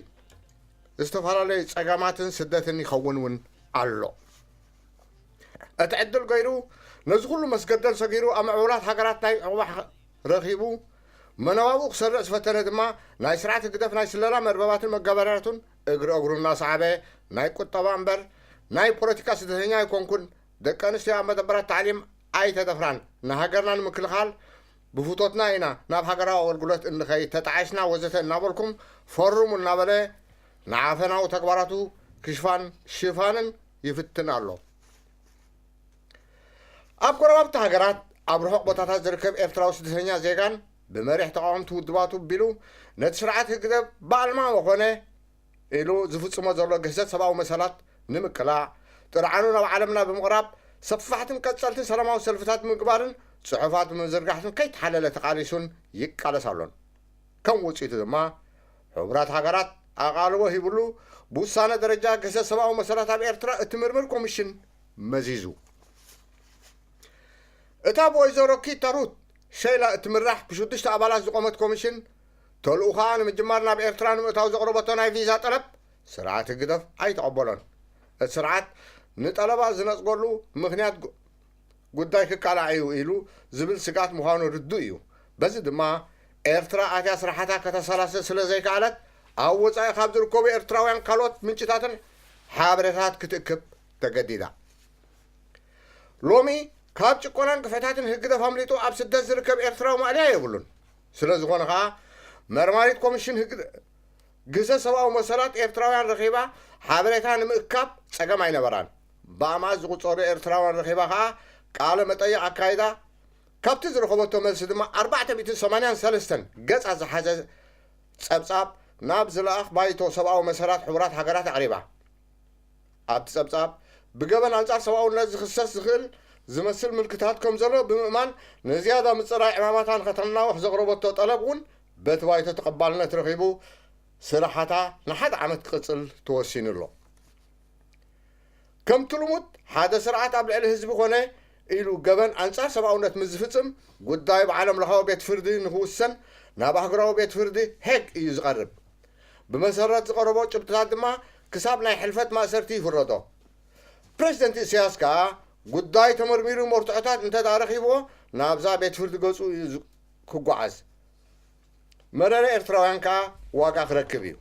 ዝተፈላለዩ ጸገማትን ስደትን ይኸውን እውን ኣሎ። እቲ ዕድል ገይሩ ነዚ ኩሉ መስገደል ሰጊሩ ኣብ ምዕቡላት ሃገራት ናይ ዕቑባ ረኺቡ መነባብኡ ክሰርዕ ዝፈተነ ድማ ናይ ስርዓት ህግደፍ ናይ ስለላ መርበባትን መጋበርያቱን እግሪ እግሩ እናሰዓበ ናይ ቁጠባ እምበር ናይ ፖለቲካ ስደተኛ ኣይኮንኩን፣ ደቂ ኣንስትዮ ኣብ መደበራት ታዕሊም ኣይተደፍራን፣ ንሃገርና ንምክልኻል ብፍቶትና ኢና ናብ ሃገራዊ ኣገልግሎት እንኸይድ፣ ተጣዒስና ወዘተ እናበልኩም ፈርሙ እናበለ ንዓፈናዊ ተግባራቱ ክሽፋን ሽፋንን ይፍትን ኣሎ። ኣብ ጎረባብቲ ሃገራት ኣብ ርሑቕ ቦታታት ዝርከብ ኤርትራዊ ስደተኛ ዜጋን ብመሪሕ ተቓወምቲ ውድባቱ ቢሉ ነቲ ስርዓት ህግደፍ ብኣልማሞ ኮነ ኢሉ ዝፍጽሞ ዘሎ ግህሰት ሰብኣዊ መሰላት ንምቅላዕ ጥርዓኑ ናብ ዓለምና ብምቕራብ ሰፋሕትን ቀጸልትን ሰላማዊ ሰልፍታት ብምግባርን ጽሑፋት ብምዝርጋሕትን ከይተሓለለ ተቓሊሱን ይቃለስ ኣሎን። ከም ውጽኢቱ ድማ ሕቡራት ሃገራት ኣቓልቦ ሂብሉ ብውሳነ ደረጃ ግህሰት ሰብኣዊ መሰላት ኣብ ኤርትራ እቲ ምርምር ኮሚሽን መዚዙ። እታ ብወይዘሮ ኪታ ሩት ሸይላ እትምራሕ ብሽዱሽተ ኣባላት ዝቖመት ኮሚሽን ተልኡኻ ንምጅማር ናብ ኤርትራ ንምእታው ዘቕረበቶ ናይ ቪዛ ጠለብ ስርዓት ህግደፍ ኣይተቐበሎን። እቲ ስርዓት ንጠለባ ዝነጽገሉ ምኽንያት ጉ- ጉዳይ ክቃላዕ እዩ ኢሉ ዝብል ስግኣት ምዃኑ ርዱእ እዩ። በዚ ድማ ኤርትራ ኣትያ ስራሕታ ከተሰላስል ስለ ዘይከኣለት ኣብ ወጻኢ ካብ ዝርከቡ ኤርትራውያን ካልኦት ምንጭታትን ሓበሬታት ክትእክብ ተገዲዳ። ሎሚ ካብ ጭቆናን ግፍዕታትን ህግደፍ ኣምሊጡ ኣብ ስደት ዝርከብ ኤርትራዊ ማእለያ የብሉን። ስለ ዝኾነ ኸኣ መርማሪት ኮሚሽን ህግ ግህሰት ሰብኣዊ መሰላት ኤርትራውያን ረኺባ ሓበሬታ ንምእካብ ጸገም ኣይነበራን። ብኣማት ዝቑጸሩ ኤርትራውያን ረኺባ ኸኣ ቃለ መጠይቕ ኣካይዳ። ካብቲ ዝረኸበቶ መልሲ ድማ ኣርባዕተ ሚእትን ሰማንያን ሰለስተን ገጻት ዝሓዘ ጸብጻብ ናብ ዝለኣኽ ባይቶ ሰብኣዊ መሰላት ሕቡራት ሃገራት ኣቕሪባ። ኣብቲ ጸብጻብ ብገበን ኣንጻር ሰብኣውነት ዝኽሰስ ዝኽእል ዝመስል ምልክታት ከም ዘሎ ብምእማን ንዝያዳ ምጽራይ ዕማማታ ንኸተናውሕ ዘቕረበቶ ጠለብ እውን በቲ ባይቶ ተቐባልነት ረኺቡ ስራሓታ ንሓደ ዓመት ክቕጽል ተወሲኑ ኣሎ። ከምቲ ልሙድ ሓደ ስርዓት ኣብ ልዕሊ ህዝቢ ኮነ ኢሉ ገበን ኣንጻር ሰብኣውነት ምስ ዝፍጽም ጉዳይ ብዓለም ለኻዊ ቤት ፍርዲ ንክውሰን ናብ ኣህጉራዊ ቤት ፍርዲ ሄግ እዩ ዝቐርብ። ብመሰረት ዝቐረቦ ጭብጥታት ድማ ክሳብ ናይ ሕልፈት ማእሰርቲ ይፍረዶ። ፕሬዚደንት ኢሳያስ ከኣ ጉዳይ ተመርሚሩ መርትዖታት እንተ ደኣ ረኺብዎ ናብዛ ቤት ፍርዲ ገጹ እዩ ዝ- ክጓዓዝ። መረረ ኤርትራውያን ከኣ ዋጋ ክረክብ እዩ።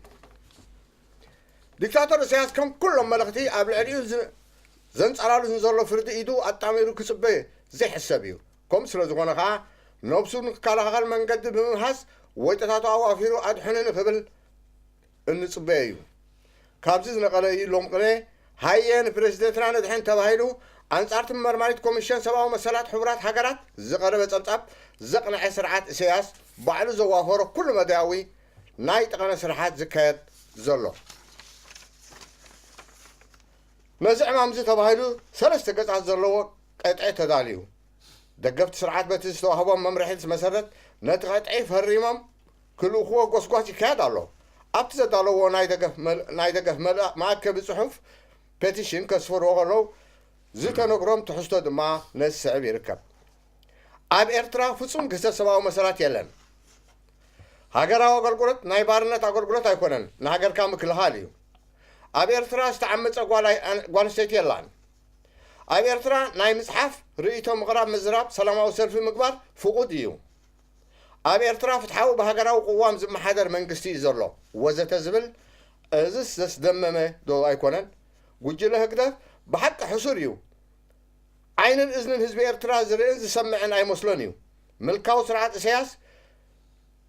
ዲክታተር ኢሳያስ ከም ኩሎም መለኽቲ ኣብ ልዕሊኡ ዝ- ዘንጸላሉ ንዘሎ ፍርዲ ኢዱ ኣጣሚሩ ክጽበ ዘይሕሰብ እዩ። ከምኡ ስለ ዝኾነ ከኣ ነብሱ ንክከላኸል መንገዲ ብምምሃዝ ወይጦታቱ ኣዋፊሩ ኣድሕኑኒ ክብል እንጽበዮ እዩ። ካብዚ ዝነቐለ እዩ ሎም ቅነ ሃየ ንፕሬዚደንትና ነድሕን ተባሂሉ ኣንጻርቲ መርማሪት ኮሚሽን ሰብኣዊ መሰላት ሕቡራት ሃገራት ዝቐረበ ጸብጻብ ዘቕንዐ ስርዓት ኢሳያስ ባዕሉ ዘዋፈሮ ኩሉ መዳያዊ ናይ ጠቐነ ስርሓት ዝካየድ ዘሎ። ነዚ ዕማም እዚ ተባሂሉ ሰለስተ ገጻት ዘለዎ ቀጥዒ ተዳልዩ። ደገፍቲ ስርዓት በቲ ዝተዋህቦም መምርሒ መሰረት ነቲ ቀጥዒ ፈሪሞም ክልእኽዎ ጎስጓስ ይካየድ ኣሎ። ኣብቲ ዘዳለዎ ናይ ደገፍ መል- ናይ ደገፍ መልእ- መኣከቢ ጽሑፍ ፔቲሽን ከስፍርዎ ከለዉ ዝተነግሮም ትሕዝቶ ድማ ነዚ ስዕብ ይርከብ። ኣብ ኤርትራ ፍጹም ግህሰት ሰብኣዊ መሰላት የለን። ሃገራዊ ኣገልግሎት ናይ ባርነት ኣገልግሎት ኣይኮነን፣ ንሃገርካ ምክልኻል እዩ። ኣብ ኤርትራ ዝተዓመጸ ጓል ኣይ- ኣን- ጓል ኣንስተይቲ የላን። ኣብ ኤርትራ ናይ ምጽሓፍ፣ ርእይቶ ምቕራብ፣ ምዝራብ፣ ሰላማዊ ሰልፊ ምግባር ፍቑድ እዩ። ኣብ ኤርትራ ፍትሓዊ ብሃገራዊ ቅዋም ዝመሓደር መንግስቲ እዩ ዘሎ ወዘተ ዝብል እዝስ ዘስደመመ ዶ ኣይኮነን? ጉጅለ ህግደፍ ብሓቂ ሕሱር እዩ። ዓይንን እዝንን ህዝቢ ኤርትራ ዝርእን ዝሰምዕን ኣይመስሎን እዩ። ምልካዊ ስርዓት ኢሳያስ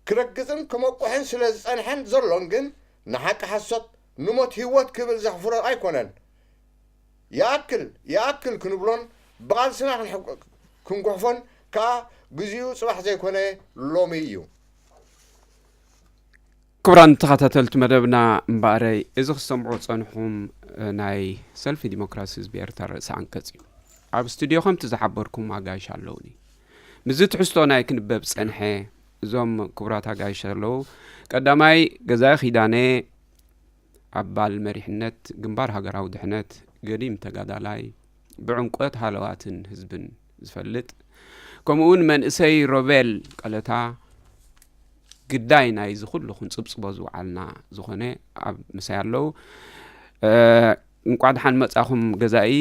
ክረግጽን ክመቁሕን ስለ ዝጸንሐን ዘሎን ግን ንሓቂ ሓሶት ንሞት ህይወት ክብል ዘሕፍሮ ኣይኮነን። ይኣክል ይኣክል ክንብሎን ብቓልስና ክንሕግ- ክንጉሕፎን ከኣ ግዜኡ ጽባሕ ዘይኮነ ሎሚ እዩ። ክቡራን ተኸታተልቲ መደብና እምበኣረይ እዚ ክሰምዑ ዝጸንሑም ናይ ሰልፊ ዲሞክራሲ ህዝቢ ኤርትራ ርእሲ ኣንቀጽ እዩ። ኣብ ስቱድዮ ከምቲ ዝሓበርኩም ኣጋይሽ ኣለውኒ። ምስዚ ትሕዝቶ ናይ ክንበብ ዝጸንሐ እዞም ክቡራት ኣጋይሽ ኣለዉ። ቀዳማይ ገዛኢ ኪዳነ ኣባል መሪሕነት ግንባር ሃገራዊ ድሕነት፣ ገዲም ተጋዳላይ፣ ብዕምቆት ሃለዋትን ህዝብን ዝፈልጥ፣ ከምኡውን መንእሰይ ሮቤል ቀለታ፣ ግዳይ ናይዚ ኩሉ ክንጽብጽቦ ዝወዓልና ዝኾነ ኣብ ምሳይ ኣለዉ። እንቋዕ ደሓን መጻኹም ገዛኢ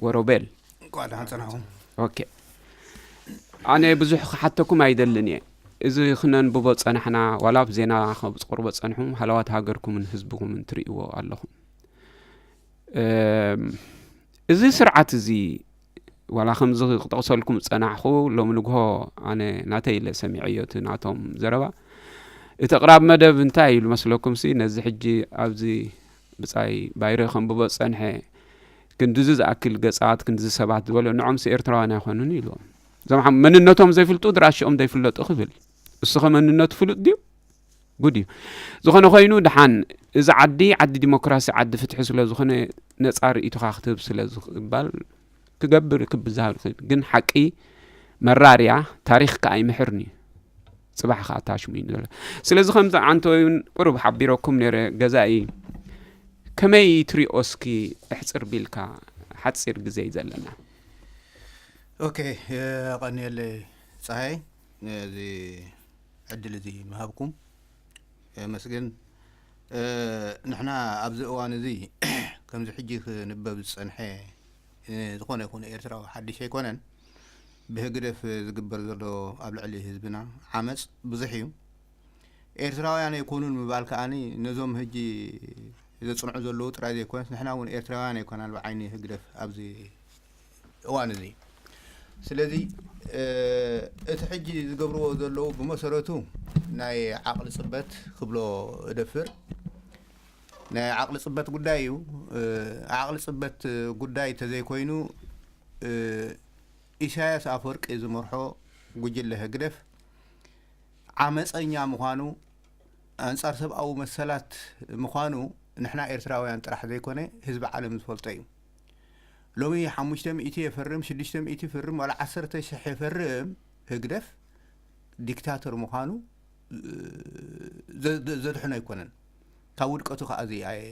ወሮቤል። እንቋዕ ደሓን ጸናሕኩም። ኦኬ። ኣነ ብዙሕ ክሓተኩም ኣይደልን እየ። እዚ ክነንብቦ ጸናሕና ዋላ ኣብ ዜና ከብጽቕርቦ ጸንሑም ሃለዋት ሃገርኩምን ህዝብኹምን ትርእይዎ ኣለኹም። እዚ ስርዓት እዚ ዋላ ከምዚ ክጠቕሰልኩም ዝጸናሕኹ ሎሚ ንግሆ ኣነ ናተይ ኢለ ሰሚዐዮ እቲ ናቶም ዘረባ። እቲ ኣቕራብ መደብ እንታይ ኢሉ መስለኩም ሲ ነዚ ሕጂ ኣብዚ ብጻይ ባይረ ከንብቦ ዝጸንሐ፣ ክንድዚ ዝኣክል ገጻት፣ ክንድዚ ሰባት ዝበሎ፣ ንዖምሲ ኤርትራውያን ኣይኮኑን ኢልዎም። እዞም ሓም-፣ መንነቶም ዘይፍልጡ ድራሽኦም ዘይፍለጡ ክብል። እሱ ከ መንነቱ ፍሉጥ ድዩ? ጉድ እዩ። ዝኾነ ኮይኑ፣ ደሓን እዚ ዓዲ፣ ዓዲ ዲሞክራሲ፣ ዓዲ ፍትሒ ስለ ዝኾነ፣ ነጻ ርእይቶኻ ክትህብ ስለ ዝቕባል፣ ክገብር ክብዝሃብ ይኽእል። ግን ሓቂ መራርያ፣ ታሪኽ ከኣ ኣይምሕርን እዩ። ጽባሕ ከኣ ታሽሙ እዩ ዘሎ። ስለዚ ከምዚ ዓንተወይ እውን ቁሩብ ሓቢረኩም ነይረ፣ ገዛኢ ከመይ ትሪኦ እስኪ? እሕጽር ቢልካ፣ ሓጺር ግዜ እዩ ዘለና። ኦኬ፣ የቐንየለይ ጸሃይ፣ ነዚ ዕድል እዚ ምሃብኩም የመስግን። እ፣ ንሕና ኣብዚ እዋን እዚ ከምዚ ሕጂ ክንበብ ዝጸንሐ፣ እ፣ ዝኾነ ይኹን ኤርትራዊ ሓድሽ ኣይኮነን። ብህግደፍ ዝግበር ዘሎ ኣብ ልዕሊ ህዝብና ዓመጽ ብዙሕ እዩ። ኤርትራውያን ኣይኮኑን ምባል ከኣኒ ነዞም ሕጂ ዘጽንዑ ዘለዉ ጥራይ ዘይኮነስ ንሕና እውን ኤርትራውያን ኣይኮናን ብዓይኒ ህግደፍ ኣብዚ እዋን እዚ። ስለዚ፣ እ፣ እቲ ሕጂ ዝገብርዎ ዘለዉ ብመሰረቱ ናይ ዓቕሊ ጽበት ክብሎ እደፍር። ናይ ዓቕሊ ጽበት ጉዳይ እዩ። እ፣ ዓቕሊ ጽበት ጉዳይ ተዘይኮይኑ፣ እ፣ ኢሳያስ ኣፈወርቂ ዝመርሖ ጉጅለ ህግደፍ ዓመጸኛ ምዃኑ፣ ኣንጻር ሰብኣዊ መሰላት ምዃኑ ንሕና ኤርትራውያን ጥራሕ ዘይኮነ ህዝቢ ዓለም ዝፈልጦ እዩ። ሎሚ ሓሙሽተ ሚእቲ የፈርም፣ ሽዱሽተ ሚእቲ ይፍርም፣ ዋላ ዓሰርተ ሽሕ የፈርም፣ ህግደፍ ዲክታተር ምዃኑ፣ እ፣ ዘ-፣ ዘ-፣ ዘድሕኖ ኣይኮነን። ካብ ውድቀቱ ከኣ እዚ ኣይ-፣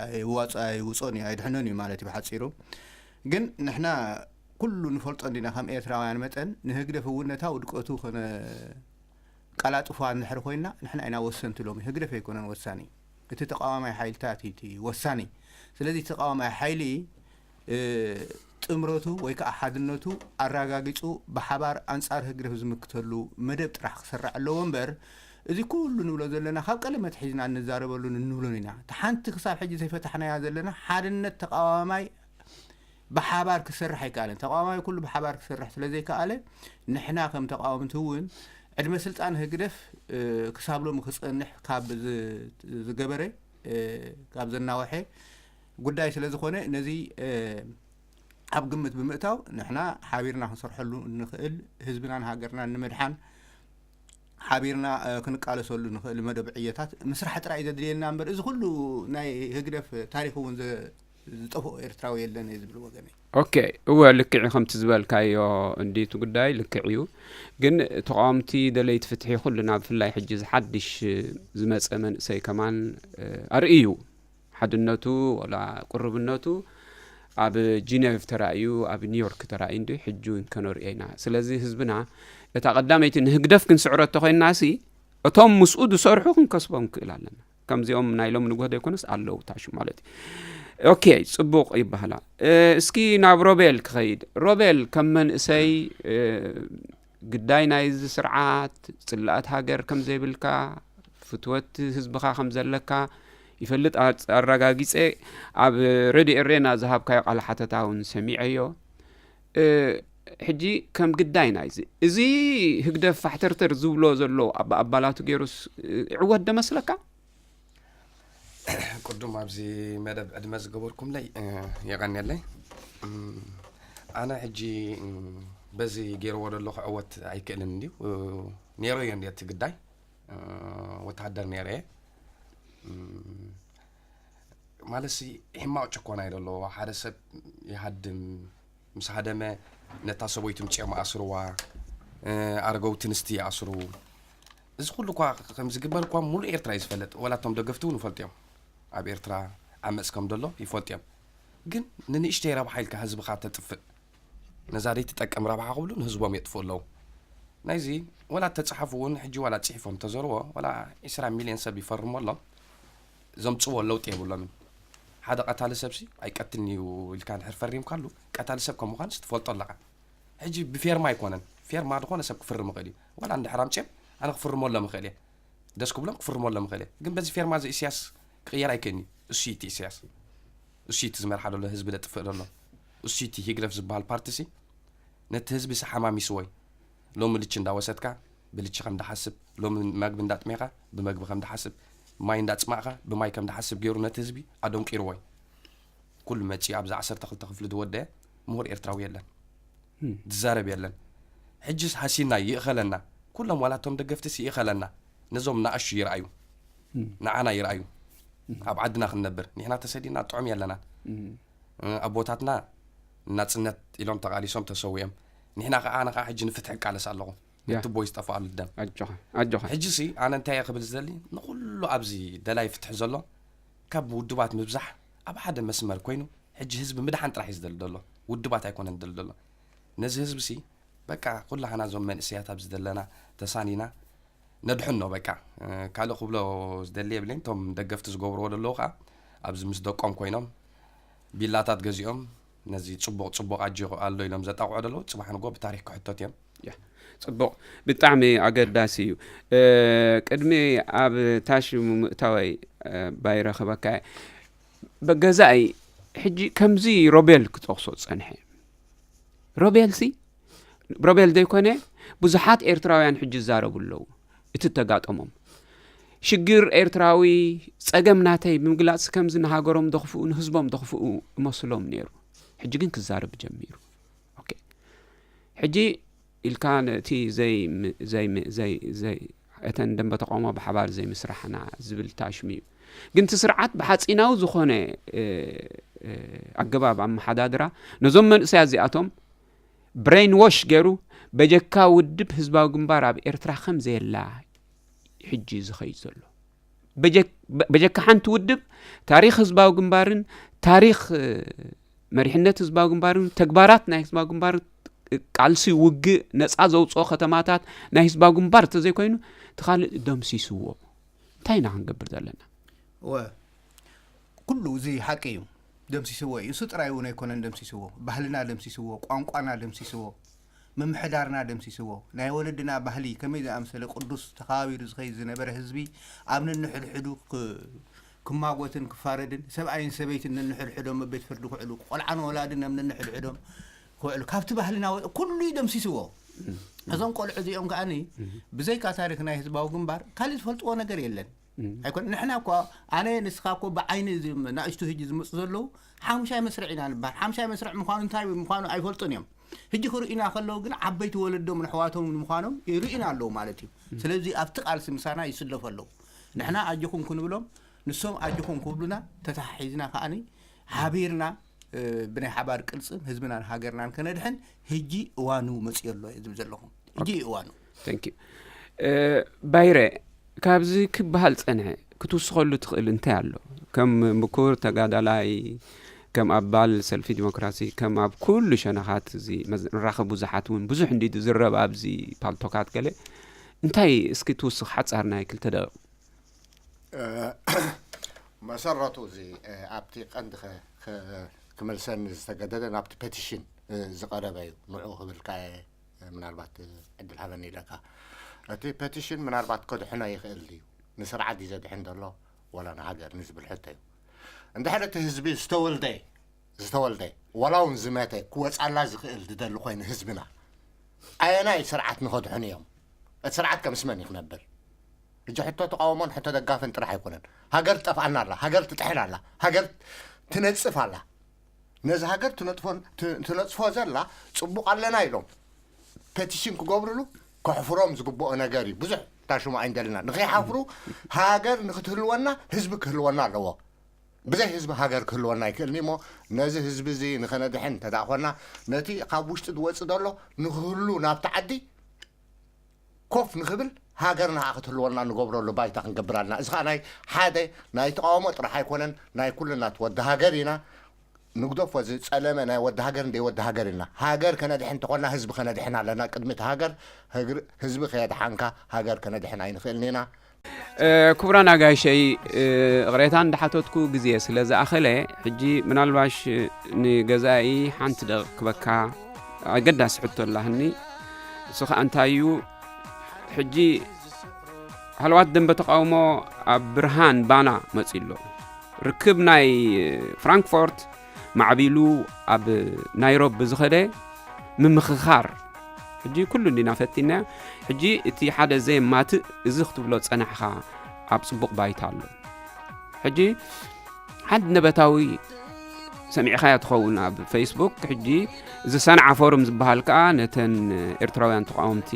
ኣይዋጽ-፣ ኣይውጾን እዩ፣ ኣይድሕኖን እዩ ማለት እዩ ብሓጺሩ። ግን ንሕና ኩሉ ንፈልጦ እንዲና ከም ኤርትራውያን መጠን፣ ንህግደፍ እውን ነታ ውድቀቱ ከነ-፣ ቀላጥፋ እንድሕር ኮይና፣ ንሕና ኢና ወሰንቲ ሎሚ። ህግደፍ ኣይኮነን ወሳኒ። እቲ ተቃዋማይ ሓይልታት እዩ እቲ ወሳኒ። ስለዚ ተቃዋማይ ሓይሊ፣ እ፣ ጥምረቱ ወይ ከዓ ሓድነቱ ኣረጋጊጹ ብሓባር ኣንጻር ህግደፍ ዝምክተሉ መደብ ጥራሕ ክሰርዕ ኣለዎ እምበር፣ እዚ ኩሉ ንብሎ ዘለና ካብ ቀደም ኣትሒዝና እንዛረበሉን እንብሎን ኢና። እቲ ሓንቲ ክሳብ ሕጂ ዘይፈታሕናያ ዘለና ሓድነት ተቃዋማይ ብሓባር ክሰርሕ ኣይከኣለን። ተቃዋማይ ኩሉ ብሓባር ክሰርሕ ስለ ዘይከኣለ፣ ንሕና ከም ተቃወምቲ እውን ዕድመ ስልጣን ህግደፍ፣ እ፣ ክሳብ ሎሚ ክጸንሕ ካብ ዝ-፣ ዝገበረ፣ እ፣ ካብ ዘናወሐ ጉዳይ ስለ ዝኾነ፣ ነዚ፣ እ፣ ኣብ ግምት ብምእታው ንሕና ሓቢርና ክንሰርሐሉ እንኽእል፣ ህዝብናን ሃገርናን ንምድሓን ሓቢርና፣ እ፣ ክንቃለሰሉ ንኽእል መደብ ዕዮታት ምስራሕ ጥራይ እዩ ዘድልየና እምበር፣ እዚ ኩሉ ናይ ህግደፍ ታሪኽ እውን ዘ-፣ ዝጠፍኦ ኤርትራዊ የለን እየ ዝብል ወገነይ። ኦኬ፣ እወ፣ ልክዕ እዩ፣ ከምቲ ዝበልካዮ እንዲ እቲ ጉዳይ ልክዕ እዩ። ግን ተቃወምቲ ደለይቲ ፍትሒ ኩልና፣ ብፍላይ ሕጂ እዚ ሓድሽ ዝመጸ መንእሰይ ከማን፣ እ፣ ኣርእዩ ሓድነቱ ወላ ቁርብነቱ ኣብ ጂኔቭ ተራእዩ፣ ኣብ ኒውዮርክ ተራእዩ እንዲ ሕጂ እውን ከነርእዮ ኢና። ስለዚ ህዝብና እታ ቀዳመይቲ ንህግደፍ ክንስዕሮ እንተኾይንና ሲ፣ እቶም ምስኡ ዝሰርሑ ክንከስቦም ንክእል ኣለና። ከምዚኦም ናይ ሎሚ ንግሆ ዘይኮነስ ኣለዉ ታሹ ማለት እዩ። ኦኬ፣ ጽቡቕ ይበሃላ። እ፣ እስኪ ናብ ሮቤል ክኸይድ። ሮቤል፣ ከም መንእሰይ፣ እ፣ ግዳይ ናይዚ ስርዓት፣ ጽላኣት ሃገር ከም ዘይብልካ፣ ፍትወት ህዝብኻ ከም ዘለካ ይፈልጥ፣ ኣጽ-፣ ኣረጋጊጸ። ኣብ ሬድዮ ኤሬና ዝሃብካዮ ቃለ ሓተታ እውን ሰሚዐዮ። እ፣ ሕጂ ከም ግዳይ ናይዚ፣ እዚ ህግደፍ ፋሕተርተር ዝብሎ ዘሎ ኣባ-፣ ኣባላቱ ገይሩስ፣ እ፣ ይዕወት ዶ መስለካ? ቅዱም ኣብዚ መደብ ዕድመ ዝገበርኩምለይ፣ እ፣ የቐንየለይ። እም፣ ኣነ ሕጂ፣ እም፣ በዚ ገይርዎ ዘሎ ክዕወት ኣይክእልን እንድዩ። እ፣ ነይረዮ እንድየ እቲ ግዳይ፣ እ፣ ወተሃደር ነይረ እየ። እም፣ ማለትሲ፣ ሕማቕ ጭኮና እዩ ዘለዎ። ሓደ ሰብ ይሃድም፣ ምስ ሃደመ ነታ ሰበይቱ ምጽኦም ኣስርዋ፣ እ፣ ኣረገውቲ ንስቲ ይኣስሩ። እዚ ኩሉ እኳ ከም ዝግበር እኳ ሙሉእ ኤርትራ እዩ ዝፈልጥ። ወላ እቶም ደገፍቲ እውን ይፈልጡ እዮም። ኣብ ኤርትራ ዓመጽ ከም ዘሎ ይፈልጡ እዮም። ግን ንንእሽተይ ረብሓ ኢልካ ህዝብኻ ተጥፍእ፣ ነዛ ዘይትጠቅም ረብሓ ክብሉ ንህዝቦም የጥፍኡ ኣለዉ። ናይዚ ወላ ተጻሓፉ እውን ሕጂ ዋላ ጽሒፎም ተዘርዎ ዋላ ዒስራ ሚልዮን ሰብ ይፈርሞ ኣሎ። ዘምጽዎ ለውጢ የብሎምን። ሓደ ቀታሊ ሰብሲ ኣይቀትልን እዩ ኢልካ እንድሕር ፈሪምካሉ፣ ቀታሊ ሰብ ከም ምዃንስ ትፈልጦ ኣለኻ። ሕጂ ብፌርማ ኣይኮነን። ፌርማ ዝኾነ ሰብ ክፍርም ይኽእል እዩ። ዋላ እንድሕር ኣምጽኦም ኣነ ክፍርመሎም ይኽእል እየ። ደስ ክብሎም ክፍርመሎም ይኽእል እየ። ግን በዚ ፌርማ እዚ ኢሳያስ ክቕየር ኣይክእልን እዩ። እሱ እዩ እቲ ኢሳያስ። እሱ እዩ እቲ ዝመርሓ ዘሎ ህዝቢ ደጥፍእ ዘሎ። እሱ እዩ እቲ ህግደፍ ዝበሃል ፓርቲሲ ነቲ ህዝቢ ሰሓማሚስዎ እዩ። ሎሚ ልቺ እንዳወሰድካ ብልቺ ከም ድሓስብ፣ ሎሚ መግቢ እንዳጥሜኻ ብመግቢ ከም ድሓስብ፣ ማይ እንዳጽማእኻ ብማይ ከም ድሓስብ ገይሩ ነቲ ህዝቢ ኣደንቂርዎ እዩ። ኩሉ መጺኡ ኣብዛ ዓሰርተ ክልተ ክፍሊ ዝወደአ ምሁር ኤርትራዊ የለን። ዝዛረብ የለን። ሕጅስ ሃሲና ይእኸለና። ኩሎም ዋላ እቶም ደገፍትስ ይእኸለና። ነዞም ንኣሹ ይርኣዩ። ንዓና ይርኣዩ። ኣብ ዓድና ክንነብር። ንሕና ተሰዲና ጥዑም የለናን። ኣቦታትና ናጽነት ኢሎም ተቓሊሶም ተሰዊኦም። ንሕና ከኣ፣ ኣነ ከኣ ሕጂ ንፍትሒ እቃለስ ኣለኹ። ያ። እቲ ቦይ ዝጠፍኣሉ ደም። ኣጆኻ፣ ኣጆኻ። ሕጂ ሲ ኣነ እንታይ እየ ክብል ዝደሊ፣ ንኹሉ ኣብዚ ደላይ ፍትሒ ዘሎ ካብ ውድባት ምብዛሕ ኣብ ሓደ መስመር ኮይኑ፣ ሕጂ ህዝቢ ምድሓን ጥራሕ እዩ ዝደሊ ዘሎ። ውድባት ኣይኮነን ዝደሊ ዘሎ። ነዚ ህዝቢ ሲ በቃ ኩላህና እዞም መንእሰያት ኣብዚ ዘለና ተሳኒና ነድሕኖ በቃ። እ፣ ካልእ ክብሎ ዝደሊ የብለይን። እቶም ደገፍቲ ዝገብርዎ ዘለዉ ከኣ ኣብዚ ምስ ደቆም ኮይኖም ቢላታት ገዚኦም ነዚ ጽቡቕ ጽቡቕ ኣጆ ኣሎ ኢሎም ዘጣቕዑ ዘለዉ ጽባሕ ንጎ ብታሪኽ ክሕተቱ እዮም። ያ፣ ጽቡቕ፣ ብጣዕሚ ኣገዳሲ እዩ። እ፣ ቅድሚ ኣብ ታሽሙ ምእታወይ፣ እ፣ ባይረ ክበካ እየ። በገዛኢ ሕጂ ከምዚ ሮቤል ክጠቕሶ ጸንሐ። ሮቤልሲ፣ ሮቤል ዘይኮነ፣ ብዙሓት ኤርትራውያን ሕጂ ይዛረቡ ኣለዉ። እቲ ተጋጠሞም ሽግር ኤርትራዊ፣ ጸገም ናተይ ብምግላጽ ከምዚ ንሃገሮም ደኽፍኡ፣ ንህዝቦም ደኽፍኡ እመስሎም ነይሩ። ሕጂ ግን ክዛረብ ጀሚሩ። ኦኬ። ሕጂ ኢልካ ነቲ ዘይ-፣ ዘይ-፣ ዘይ-፣ ዘይ-፣ እተን ደንበ ተቃውሞ ብሓባር ዘይምስራሕና ዝብል ታሽሙ እዩ። ግን እቲ ስርዓት ብሓጺናዊ ዝኾነ፣ እ፣ እ፣ ኣገባብ ኣመሓዳድራ ነዞም መንእሰያት እዚኣቶም ብሬን ዎሽ ገይሩ በጀካ ውድብ ህዝባዊ ግንባር ኣብ ኤርትራ ከም ዘየላ ሕጂ ዝኸይድ ዘሎ። በጀ-፣ በ-፣ በጀካ ሓንቲ ውድብ ታሪኽ ህዝባዊ ግንባርን ታሪኽ፣ እ፣ መሪሕነት ህዝባዊ ግንባርን ተግባራት ናይ ህዝባዊ ግንባር፣ እ፣ ቃልሲ፣ ውግእ፣ ነጻ ዘውጽኦ ከተማታት ናይ ህዝባዊ ግንባር እንተዘይኮይኑ፣ እቲ ካልእ ደምሲስዎ። እንታይ ኢና ክንገብር ዘለና? እወ፣ ኩሉ እዚ ሓቂ እዩ። ደምሲስዎ እዩ። እሱ ጥራይ እውን ኣይኮነን ደምሲስዎ። ባህልና ደምሲስዎ፣ ቋንቋና ደምሲስዎ፣ ምምሕዳርና ደምሲስዎ። ናይ ወለድና ባህሊ ከመይ ዝኣመሰለ ቅዱስ ተኸባቢሩ ዝኸይድ ዝነበረ ህዝቢ ኣብ ነንሕድሕዱ ክ-፣ ክማጎትን ክፋረድን፣ ሰብኣይን ሰበይትን ነንሕድሕዶም ኣብ ቤት ፍርዲ ክውዕሉ፣ ቆልዓን ወላድን ኣብ ነንሕድሕዶም ክውዕሉ፣ ካብቲ ባህልና ወ-፣ ኩሉ እዩ ደምሲስዎ። እዞም ቆልዑ እዚኦም ከኣኒ ብዘይካ ታሪኽ ናይ ህዝባዊ ግንባር ካልእ ዝፈልጥዎ ነገር የለን። ኣይኮን፣ ንሕና እኮ፣ ኣነ ንስኻ እኮ ብዓይኒ እዚ ናእሽቱ ህጂ ዝመፁ ዘለዉ ሓሙሻይ መስርዕ ኢና ንበሃል። ሓሙሻይ መስርዕ ምዃኑ እንታይ ምዃኑ ኣይፈልጡን እዮም። ህጂ ክርእዩና ከለዉ ግን ዓበይቲ ወለዶምን ኣሕዋቶምን ምዃኖም ይርእዩና ኣለዉ ማለት እዩ። ስለዚ ኣብቲ ቃልሲ ምሳና ይስለፉ ኣለዉ። ንሕና ኣጆኹም ክንብሎም፣ ንሶም ኣጆኹም ክብሉና፣ ተተሓሒዝና ከኣኒ ሓቢርና፣ እ፣ ብናይ ሓባር ቅልፅም ህዝብናን ሃገርናን ከነድሕን ህጂ እዋኑ መፅዮ ኣሎ እየ ዝብል ዘለኹ። ህጂ እዩ እዋኑ። Thank you። እ፣ ባይረ፣ ካብዚ ክበሃል ጸንሐ፣ ክትውስኸሉ ትኽእል እንታይ ኣሎ? ከም ምኩር ተጋዳላይ፣ ከም ኣባል ሰልፊ ዲሞክራሲ፣ ከም ኣብ ኩሉ ሸነኻት እዚ መዝ-፣ መራኸቢ ብዙሓት እውን ብዙሕ እንዲ ዝዝረብ ኣብዚ ፓልቶካት ገለ፣ እንታይ እስኪ ትውስኽ ሓጻር ናይ ክልተ ደቂቕ? እ፣ መሰረቱ እዚ፣ እ፣ ኣብቲ ቀንዲ ከ-፣ ከ-፣ ክመልሰኒ ዝተገደደ ናብቲ ፔቲሽን፣ እ፣ ዝቐረበ እዩ። ንዑ ክብልካ እየ፣ እ፣ ምናልባት፣ እ፣ ዕድል ሃበኒ ኢለካ። እቲ ፔቲሽን ምናልባት ከድሕኖ ይኽእል ድዩ? ንስርዓት ድዩ ዘድሕን ዘሎ ዋላ ንሃገር ንዝብል ሕቶ እዩ። እንድሕር እቲ ህዝቢ ዝተወልደ፣ ዝተወልደ፣ ዋላ እውን ዝመተ ክወጻላ ዝኽእል ዝደሊ ኮይኑ ህዝብና፣ ኣየናይ ስርዓት ንኸድሕኑ እዮም? እቲ ስርዓት ከምስ መን እዩ ክነብር? ሕጂ ሕቶ ተቃውሞን ሕቶ ደጋፍን ጥራሕ ኣይኮነን። ሃገር ትጠፍኣና ኣላ፣ ሃገር ትጥሕል ኣላ፣ ሃገር ትነጽፍ ኣላ። ነዚ ሃገር ትነጥፎን-፣ ት-፣ ትነጽፎ ዘላ ጽቡቕ ኣለና ኢሎም ፔቲሽን ክገብርሉ ከሕፍሮም ዝግብኦ ነገር እዩ። ብዙሕ ታሽሙ ኣይንደልና። ንኸይሓፍሩ ሃገር ንክትህልወና ህዝቢ ክህልወና ኣለዎ። ብዘይ ህዝቢ ሃገር ክህልወና ኣይክእልን እዩ። እሞ ነዚ ህዝቢ እዚ ንኸነድሕን እንተ ደኣ ኾንና፣ ነቲ ካብ ውሽጢ ዝወጽእ ዘሎ ንክህሉ ናብቲ ዓዲ ኮፍ ንኽብል፣ ሃገርና ኸዓ ክትህልወና ንገብረሉ ባይታ ክንገብር ኣለና። እዚ ኸዓ ናይ ሓደ ናይ ተቃውሞ ጥራሕ ኣይኮነን፣ ናይ ኩልና እቲ ወዲ ሃገር ኢና። ንግደፎ፣ እዚ ጸለመ ናይ ወዲ ሃገር እንደይ ወዲ ሃገር ኢልና። ሃገር ከነድሕን እንተኾንና ህዝቢ ከነድሕን ኣለና። ቅድሚ እቲ ሃገር፣ ህግር-፣ ህዝቢ ከየድሓንካ ሃገር ከነድሕን ኣይንኽእልን ኢና። እ፣ ክቡራን ኣጋይሸይ፣ እ፣ እቕሬታ እንዳሓተትኩ ግዜ ስለ ዝኣኸለ፣ ሕጂ ምናልባሽ ንገዛኢ ሓንቲ ደቂቕ ክበካ ኣገዳሲ ሕቶ ኣላህኒ። እሱ ኸኣ እንታይ እዩ? ሕጂ ሃለዋት ደንበ ተቃውሞ ኣብ ብርሃን ባና መጺኡ ኣሎ። ርክብ ናይ ፍራንክፎርት ማዕቢሉ ኣብ ናይሮቢ ዝኸደ ምምኽኻር፣ ሕጂ ኩሉ እንዲና ፈቲናዮ። ሕጂ እቲ ሓደ ዘየማትእ፣ እዚ ክትብሎ ዝጸናሕካ፣ ኣብ ጽቡቕ ባይታ ኣሎ። ሕጂ ሓድ ነበታዊ ሰሚዕኻያ ትኸውን ኣብ ፌስቡክ። ሕጂ እዚ ሰንዓ ፎርም ዝበሃል ከኣ ነተን ኤርትራውያን ተቃወምቲ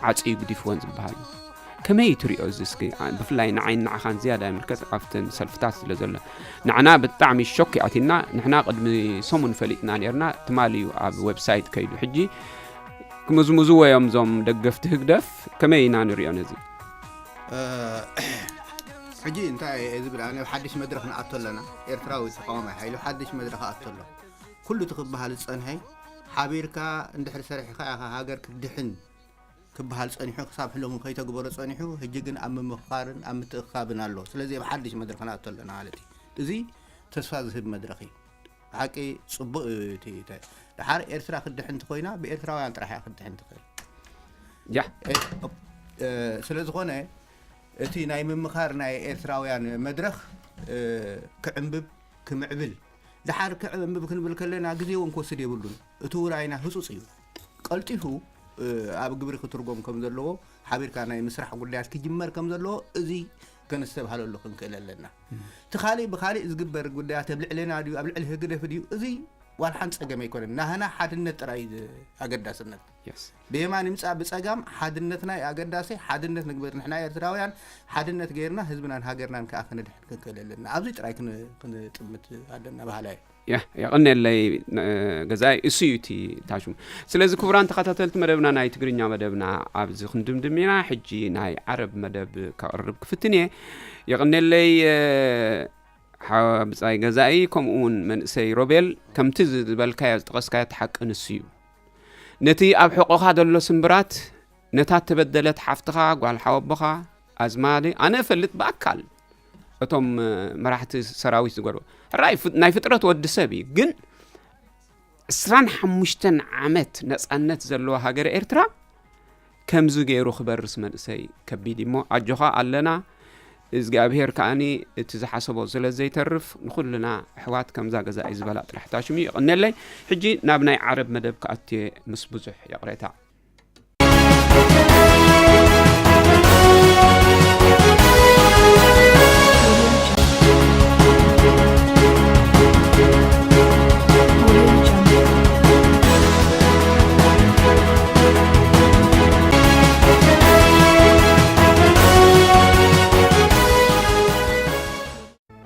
ዓጽዩ ግዲፍወን ዝበሃል እዩ። ከመይ ትሪኦ እዚ እስኪ? ብፍላይ ንዓይን ንዓኻን ዝያዳ ይምልከት ኣብተን ሰልፍታት ስለ ዘሎ። ንዓና ብጣዕሚ ሾክ ኣቲና። ንሕና ቅድሚ ሰሙን ፈሊጥና ኔርና፣ ትማሊ እዩ ኣብ ዌብሳይት ከይዱ። ሕጂ ክምዝምዝዎ እዮም እዞም ደገፍቲ ህግደፍ። ከመይ ኢና ንሪኦ ነዚ? ሕጂ እንታይ እየ ዝብል? ኣነ ኣብ ሓድሽ መድረኽ ንኣቶ ኣለና። ኤርትራዊ ተቃዋማይ ሓይሊ ሓድሽ መድረኽ ኣቶ ኣሎ። ኩሉ እቲ ክበሃል ዝጸንሐ ሓቢርካ እንድሕር ሰሪሕካ ኢኻ ሃገር ክትድሕን ክበሃል ጸኒሑ፣ ክሳብ ሕሎም ከይተግበሮ ጸኒሑ፣ ሕጂ ግን ኣብ ምምኽኻርን ኣብ ምትእኽኻብን ኣሎ። ስለዚ ኣብ ሓድሽ መድረኽ ንኣቶ ኣለና ማለት እዩ። እዚ ተስፋ ዝህብ መድረኽ እዩ። ብሓቂ ጽቡቕ እዩ እቲ። ደሓር ኤርትራ ክትድሕን እንተኾይና ብኤርትራውያን ጥራሕ እያ ክትድሕን ትኽእል። ያ ስለ ዝኾነ እቲ ናይ ምምኻር ናይ ኤርትራውያን መድረኽ ክዕንብብ ክምዕብል፣ ደሓር ክዕንብብ ክንብል ከለና ግዜ እውን ክወስድ የብሉን። እቲ ውራይና ህጹጽ እዩ። ቀልጢፉ ኣብ ግብሪ ክትርጎም ከም ዘለዎ፣ ሓቢርካ ናይ ምስራሕ ጉዳያት ክጅመር ከም ዘለዎ፣ እዚ ከነስተብሃለሉ ክንክእል ኣለና። እቲ ካሊእ ብካሊእ ዝግበር ጉዳያት ኣብ ልዕሌና ድዩ ኣብ ልዕሊ ህግደፍ ድዩ፣ እዚ ዋላ ሓንቲ ጸገም ኣይኮነን። ናህና ሓድነት ጥራይ እዩ ኣገዳስነት። ብየማን ይምጻእ ብጸጋም ሓድነትና እዩ ኣገዳሲ። ሓድነት ንግበር። ንሕና ኤርትራውያን ሓድነት ገይርና ህዝብናን ሃገርናን ከኣ ክንድሕን ክንክእል ኣለና። ኣብዚ ጥራይ ክን- ክንጥምት ኣለና በሃላይ። ያ የቐንየለይ ገዛኢ፣ እሱ እዩ እቲ ታሽሙ። ስለዚ ክቡራን ተኸታተልቲ መደብና፣ ናይ ትግርኛ መደብና ኣብዚ ክንድምድም ኢና። ሕጂ ናይ ዓረብ መደብ ከቕርብ ክፍትን እየ። የቐንየለይ ብጻይ ገዛኢ፣ ከምኡ እውን መንእሰይ ሮቤል። ከምቲ ዝበልካዮ ዝጠቐስካዮ እቲ ሓቂ ንሱ እዩ። ነቲ ኣብ ሕቖኻ ዘሎ ስምብራት፣ ነታ እተበደለት ሓፍትኻ፣ ጓል ሓወቦኻ፣ ኣዝማዲ፣ ኣነ እፈልጥ ብኣካል እቶም መራሕቲ ሰራዊት ዝገርቦ ሕራይ ናይ ፍጥረት ወዲ ሰብ እዩ። ግን ዕስራን ሓሙሽተን ዓመት ነጻነት ዘለዋ ሃገረ ኤርትራ ከምዚ ገይሩ ክበርስ መንእሰይ ከቢድ እሞ ኣጆኻ ኣለና። እግዚኣብሄር ከኣኒ እቲ ዝሓሰቦ ስለ ዘይተርፍ ንኹልና ኣሕዋት ከምዛ ገዛኢ ዝበላ ጥራሕ ታሽሙ ይቕነለይ። ሕጂ ናብ ናይ ዓረብ መደብ ክኣትየ ምስ ብዙሕ ይቕሬታ።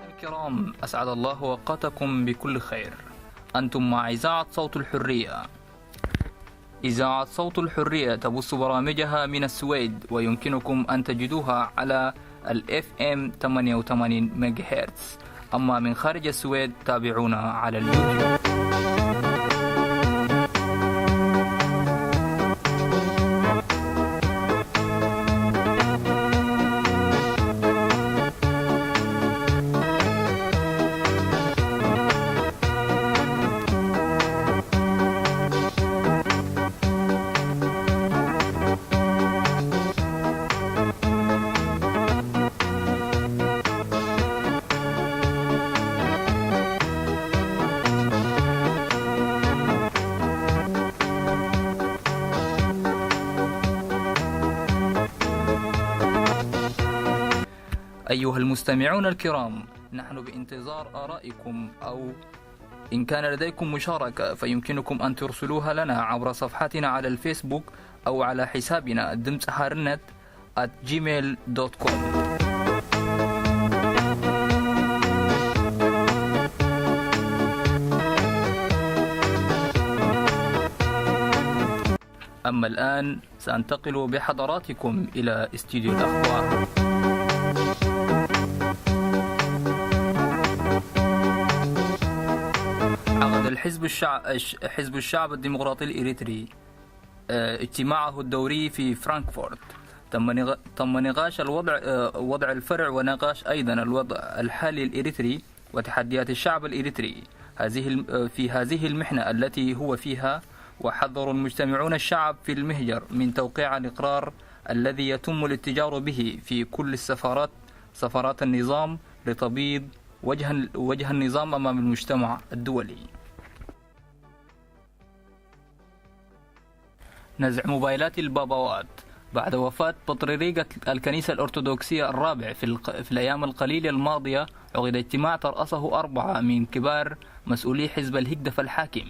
الكرام، أسعد الله أوقاتكم بكل خير. أنتم مع إذاعة صوت الحرية. إذاعة صوت الحرية تبث برامجها من السويد، ويمكنكم أن تجدوها على ال F M ثمانية وثمانين ميجا هرتز. أما من خارج السويد تابعونا على اليوتيوب. أيها المستمعون الكرام، نحن بانتظار آرائكم، أو إن كان لديكم مشاركة فيمكنكم أن ترسلوها لنا عبر صفحتنا على الفيسبوك أو على حسابنا دمت حارنت at gmail dot com. أما الآن سأنتقل بحضراتكم إلى استوديو الأخبار. عقد الحزب الشع... الش- حزب الشعب الديمقراطي الإريتري، آه، اجتماعه الدوري في فرانكفورت. تم نغ- تم نقاش الوضع، آه، وضع الفرع، ونقاش أيضا الوضع الحالي الإريتري وتحديات الشعب الإريتري هذه الم- آه، في هذه المحنة التي هو فيها. وحذر المجتمعون الشعب في المهجر من توقيع الإقرار الذي يتم الاتجار به في كل السفارات، سفارات النظام، لتبييض وجه وجه النظام أمام المجتمع الدولي. نزع موبايلات الباباوات. بعد وفاة بطريريكة الكنيسة الأرثوذكسية الرابع في، الق... في الأيام القليلة الماضية، عقد اجتماع ترأسه أربعة من كبار مسؤولي حزب الهجدف الحاكم.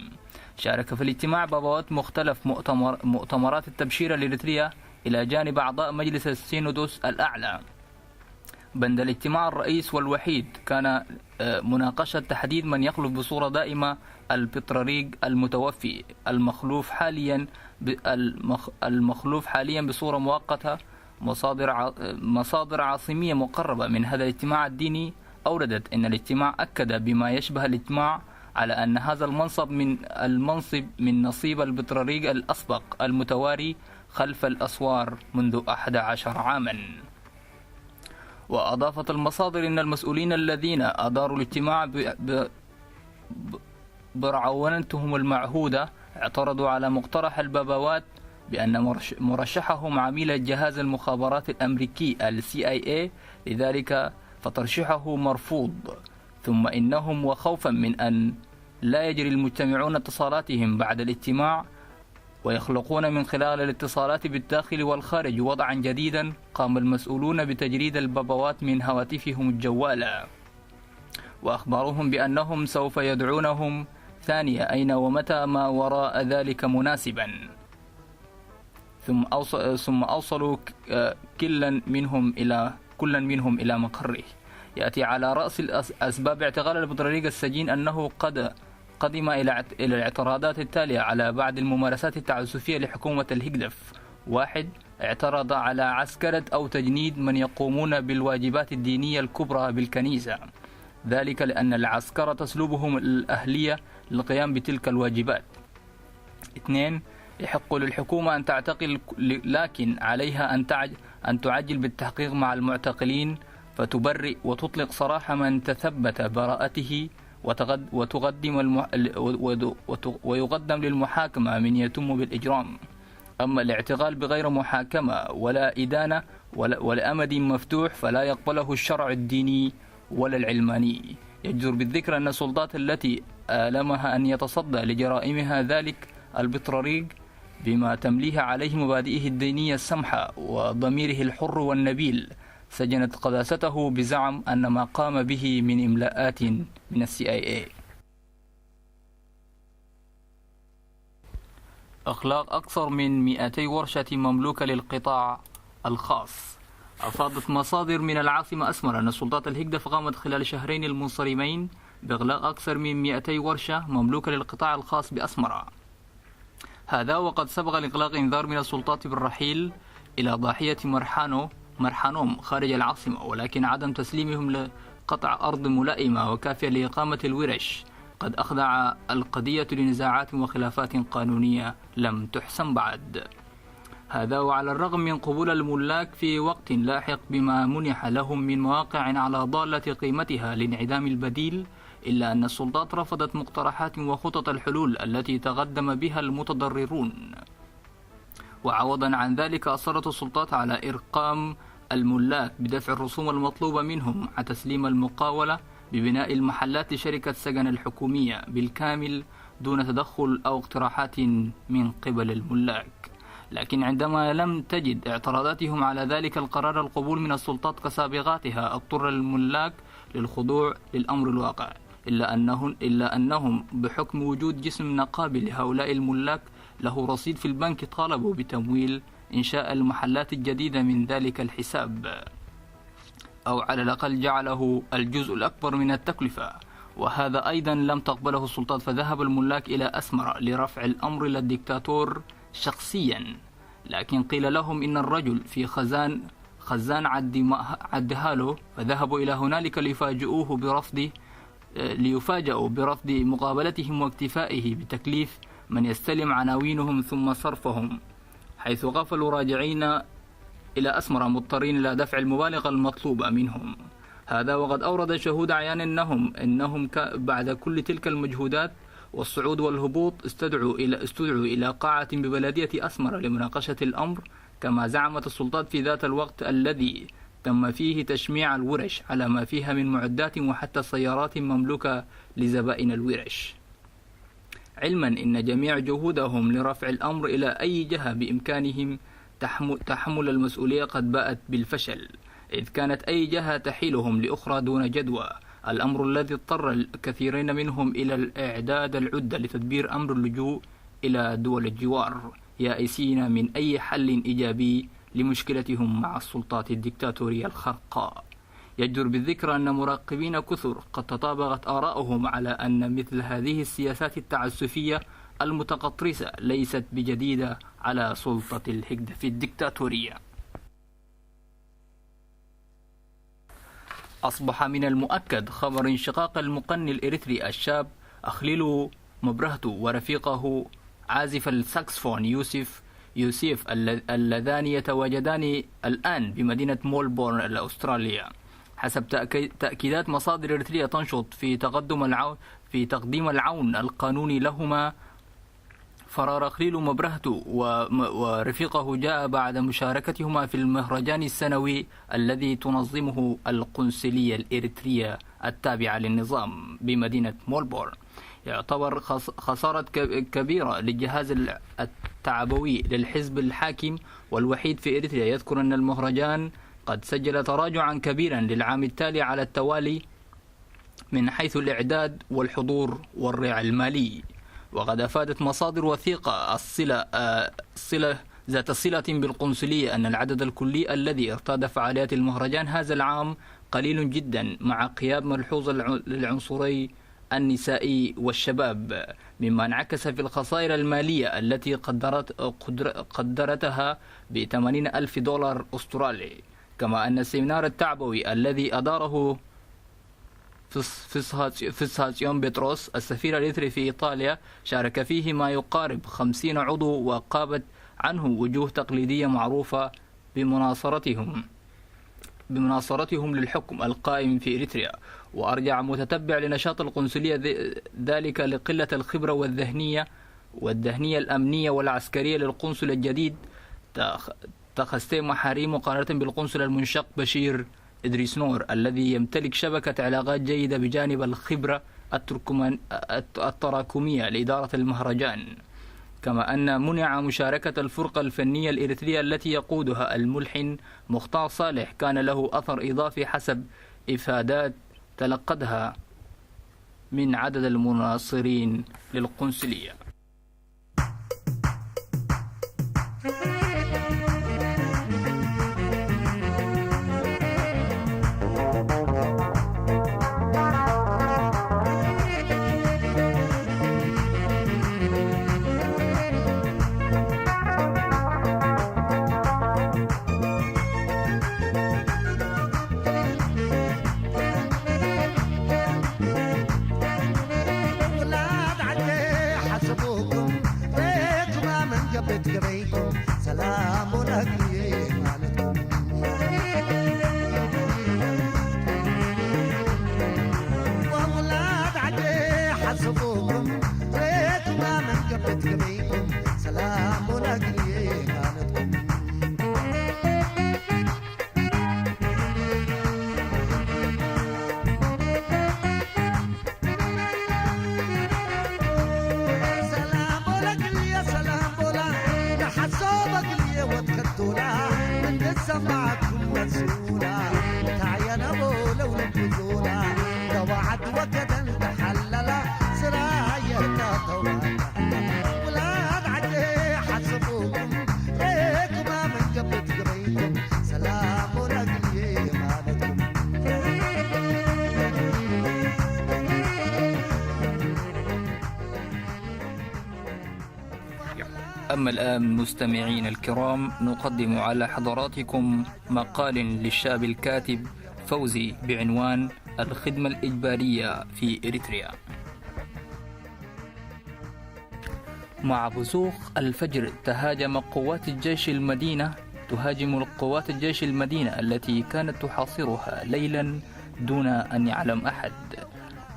شارك في الاجتماع بابوات مختلف مؤتمر... مؤتمرات التبشير الإريترية إلى جانب أعضاء مجلس السينودوس الأعلى. بند الاجتماع الرئيس والوحيد كان، آه، مناقشة تحديد من يخلف بصورة دائمة البطريريك المتوفي، المخلوف حاليا ب... المخ... المخلوف حاليا بصورة مؤقتة. مصادر ع... مصادر عاصمية مقربة من هذا الاجتماع الديني أوردت أن الاجتماع أكد بما يشبه الإجماع على أن هذا المنصب من المنصب من نصيب البطريريك الأسبق المتواري خلف الأسوار منذ أحد عشر عاما. وأضافت المصادر أن المسؤولين الذين أداروا الاجتماع ب... ب... ب... برعونتهم المعهودة اعترضوا على مقترح البابوات بأن مرش... مرشحهم عميل جهاز المخابرات الأمريكي ال سي آي اي، لذلك فترشيحه مرفوض. ثم إنهم، وخوفا من أن لا يجري المجتمعون اتصالاتهم بعد الاجتماع، ويخلقون من خلال الاتصالات بالداخل والخارج وضعا جديدا، قام المسؤولون بتجريد البابوات من هواتفهم الجوالة، وأخبروهم بأنهم سوف يدعونهم ثانية أين ومتى ما وراء ذلك مناسبا. ثم أوص-، ثم أوصلوا ك-، آه، كلا منهم إلى، كلا منهم إلى مقره. يأتي على رأس الأس-، أسباب اعتقال البطريريك السجين أنه قد قدم إلى اعت-، إلى الاعتراضات التالية على بعض الممارسات التعسفية لحكومة الهجدف. واحد، اعترض على عسكرة أو تجنيد من يقومون بالواجبات الدينية الكبرى بالكنيسة، ذلك لأن العسكرة تسلبهم الأهلية للقيام بتلك الواجبات. اثنين، يحق للحكومة أن تعتقل ك-، ل-، لكن عليها أن تعج-، أن تعجل بالتحقيق مع المعتقلين، فتبرئ وتطلق سراح من تثبت براءته، وتغد-، وتقدم المح-، ال-، و-، وت-، ويقدم للمحاكمة من يتم بالإجرام. أما الاعتقال بغير محاكمة ولا إدانة ولا، ولأمد مفتوح، فلا يقبله الشرع الديني ولا العلماني. يجدر بالذكر أن السلطات التي آلمها أن يتصدى لجرائمها ذلك البطريريك، بما تمليه عليه مبادئه الدينية السمحة وضميره الحر والنبيل، سجنت قداسته بزعم أن ما قام به من إملاءات من ال سي آي اي. إغلاق أكثر من مائتي ورشة مملوكة للقطاع الخاص. أفادت مصادر من العاصمة أسمر أن سلطات الهجدف قامت خلال شهرين المنصرمين بإغلاق أكثر من مائتي ورشة مملوكة للقطاع الخاص بأسمرة. هذا وقد سبق الإغلاق إنذار من السلطات بالرحيل إلى ضاحية مرحانو، مرحانوم خارج العاصمة، ولكن عدم تسليمهم لقطع أرض ملائمة وكافية لإقامة الورش قد أخضع القضية لنزاعات وخلافات قانونية لم تحسم بعد. هذا وعلى الرغم من قبول الملاك في وقت لاحق بما منح لهم من مواقع على ضالة قيمتها لانعدام البديل، إلا أن السلطات رفضت مقترحات وخطط الحلول التي تقدم بها المتضررون. وعوضا عن ذلك، أصرت السلطات على إرقام الملاك بدفع الرسوم المطلوبة منهم وتسليم المقاولة ببناء المحلات لشركة سجن الحكومية بالكامل دون تدخل أو اقتراحات من قبل الملاك. لكن عندما لم تجد اعتراضاتهم على ذلك القرار القبول من السلطات كسابقاتها، اضطر الملاك للخضوع للأمر الواقع، إلا أنهم، إلا أنهم بحكم وجود جسم نقابي لهؤلاء الملاك له رصيد في البنك، طالبوا بتمويل إنشاء المحلات الجديدة من ذلك الحساب، أو على الأقل جعله الجزء الأكبر من التكلفة، وهذا أيضا لم تقبله السلطات، فذهب الملاك إلى أسمرة لرفع الأمر إلى الدكتاتور شخصيا. لكن قيل لهم إن الرجل في خزان، خزان عد ما-، عد هالو، فذهبوا إلى هنالك ليفاجئوه برفض، ليفاجئوا برفض مقابلتهم واكتفائه بتكليف من يستلم عناوينهم ثم صرفهم، حيث غفلوا راجعين إلى أسمرة مضطرين إلى دفع المبالغ المطلوبة منهم. هذا وقد أورد شهود عيان أنهم، إنهم ك-، بعد كل تلك المجهودات والصعود والهبوط استدعوا إلى، استدعوا إلى قاعة ببلدية أسمرة لمناقشة الأمر، كما زعمت السلطات في ذات الوقت الذي تم فيه تشميع الورش على ما فيها من معدات وحتى سيارات مملوكة لزبائن الورش. علما إن جميع جهودهم لرفع الأمر إلى أي جهة بإمكانهم تحم-، تحمل المسؤولية قد باءت بالفشل، إذ كانت أي جهة تحيلهم لأخرى دون جدوى، الأمر الذي اضطر الكثيرين منهم إلى الإعداد العدة لتدبير أمر اللجوء إلى دول الجوار، يائسين من أي حل إيجابي لمشكلتهم مع السلطات الدكتاتورية الخرقاء. يجدر بالذكر أن مراقبين كثر قد تطابقت آراؤهم على أن مثل هذه السياسات التعسفية المتقطرسة ليست بجديدة على سلطة الهجدف الدكتاتورية. أصبح من المؤكد خبر انشقاق المغني الإريتري الشاب أخليلو مبرهتو ورفيقه عازف الساكسفون يوسف يوسف، الل-، اللذان يتواجدان الآن بمدينة مولبورن الأسترالية. حسب تأكي-، تأكيدات مصادر إريترية تنشط في تقدم العو-، في تقديم العون القانوني لهما، فرار خليل مبرهتو وم-، ورفيقه جاء بعد مشاركتهما في المهرجان السنوي الذي تنظمه القنصلية الإريترية التابعة للنظام بمدينة مولبورن. يعتبر خس-، خسارة ك-، كبيرة للجهاز ال-، التعبوي للحزب الحاكم والوحيد في إريتريا. يذكر أن المهرجان قد سجل تراجعا كبيرا للعام التالي على التوالي من حيث الإعداد والحضور والرعى المالي. وقد أفادت مصادر وثيقة الصلة، آه، صلة ذات صلة بالقنصلية أن العدد الكلي الذي ارتاد فعاليات المهرجان هذا العام قليل جدا، مع غياب ملحوظ الع-، للعنصري النسائي والشباب، مما انعكس في الخسائر المالية التي قدرت-، قدر-، قدرتها ب80 ألف دولار أسترالي. كما أن السيمينار التعبوي الذي أداره فس-، فسها-، فسهاسيون بطرس، السفير الإريتري في إيطاليا، شارك فيه ما يقارب 50 عضو، وغابت عنه وجوه تقليدية معروفة بمناصرتهم، بمناصرتهم للحكم القائم في إريتريا. وأرجع متتبع لنشاط القنصلية ذ-، ذلك لقلة الخبرة والذهنية، والذهنية الأمنية والعسكرية للقنصل الجديد، تخ-، تخستي محاري مقارنة بالقنصل المنشق بشير إدريس نور، الذي يمتلك شبكة علاقات جيدة بجانب الخبرة التركمان-، الت-، التراكمية لإدارة المهرجان. كما أن منع مشاركة الفرقة الفنية الإريترية التي يقودها الملحن مختار صالح كان له أثر إضافي، حسب إفادات تلقتها من عدد المناصرين للقنصلية. أما الآن مستمعينا الكرام، نقدم على حضراتكم مقال للشاب الكاتب فوزي بعنوان: الخدمة الإجبارية في إريتريا. مع بزوغ الفجر تهاجم قوات الجيش المدينة، تهاجم قوات الجيش المدينة التي كانت تحاصرها ليلا دون أن يعلم أحد.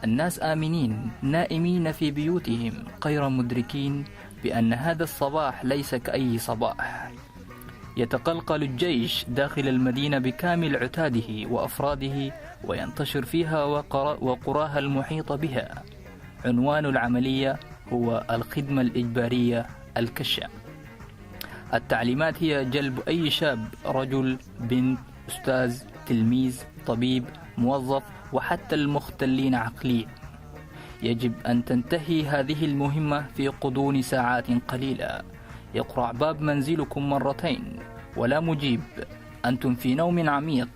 الناس آمنين نائمين في بيوتهم غير مدركين بأن هذا الصباح ليس كأي صباح. يتقلقل الجيش داخل المدينة بكامل عتاده وأفراده، وينتشر فيها وقرا-، وقراها المحيطة بها. عنوان العملية هو الخدمة الإجبارية الكشة. التعليمات هي جلب أي شاب، رجل، بنت، أستاذ، تلميذ، طبيب، موظف، وحتى المختلين عقليا. يجب أن تنتهي هذه المهمة في غضون ساعات قليلة. يقرع باب منزلكم مرتين ولا مجيب. أنتم في نوم عميق.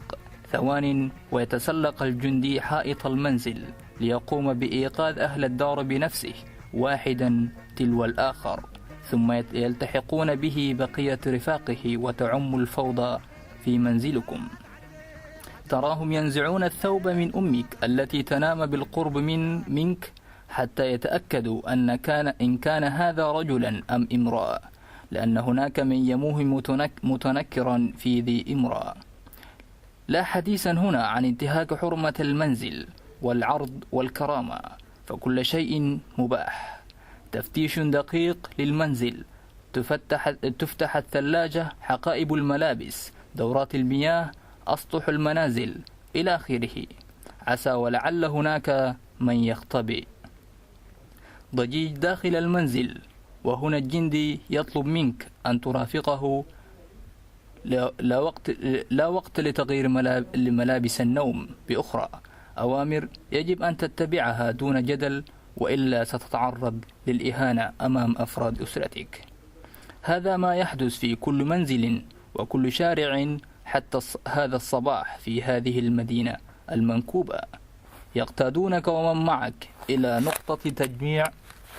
ثوان ويتسلق الجندي حائط المنزل ليقوم بإيقاظ أهل الدار بنفسه، واحدا تلو الآخر، ثم يت-، يلتحقون به بقية رفاقه وتعم الفوضى في منزلكم. تراهم ينزعون الثوب من أمك التي تنام بالقرب من، منك، حتى يتأكدوا أن كان، إن كان هذا رجلا أم امرأة، لأن هناك من يموه متنك-، متنكرا في ذي امرأة. لا حديثا هنا عن انتهاك حرمة المنزل والعرض والكرامة، فكل شيء مباح. تفتيش دقيق للمنزل، تفتح، تفتح الثلاجة، حقائب الملابس، دورات المياه، أسطح المنازل، إلى آخره. عسى ولعل هناك من يختبئ. ضجيج داخل المنزل، وهنا الجندي يطلب منك أن ترافقه. لا، لا وقت، لا وقت لتغيير ملاب-، لملابس النوم بأخرى. أوامر يجب أن تتبعها دون جدل، وإلا ستتعرض للإهانة أمام أفراد أسرتك. هذا ما يحدث في كل منزل وكل شارع حتى الص-، هذا الصباح في هذه المدينة المنكوبة. يقتادونك ومن معك إلى نقطة تجميع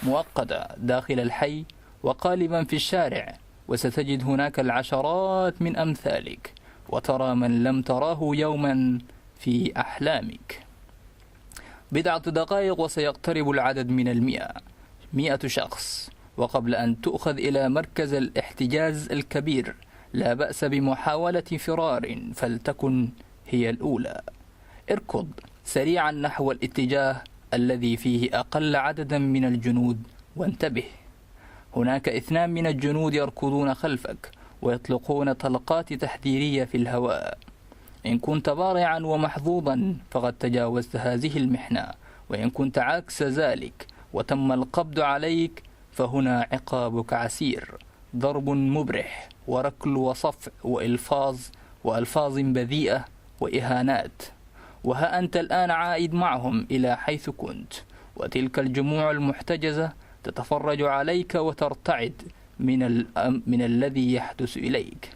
مؤقتة داخل الحي، وغالبا في الشارع، وستجد هناك العشرات من أمثالك، وترى من لم تراه يوما في أحلامك. بضعة دقائق وسيقترب العدد من المئة، مئة شخص. وقبل أن تؤخذ إلى مركز الاحتجاز الكبير، لا بأس بمحاولة فرار، فلتكن هي الأولى. اركض سريعا نحو الاتجاه الذي فيه أقل عددا من الجنود، وانتبه، هناك اثنان من الجنود يركضون خلفك ويطلقون طلقات تحذيرية في الهواء. إن كنت بارعا ومحظوظا فقد تجاوزت هذه المحنة، وإن كنت عكس ذلك وتم القبض عليك فهنا عقابك عسير، ضرب مبرح وركل وصفع وإلفاظ، وألفاظ بذيئة وإهانات. وها أنت الآن عائد معهم إلى حيث كنت، وتلك الجموع المحتجزة تتفرج عليك وترتعد من الأم-، من الذي يحدث إليك.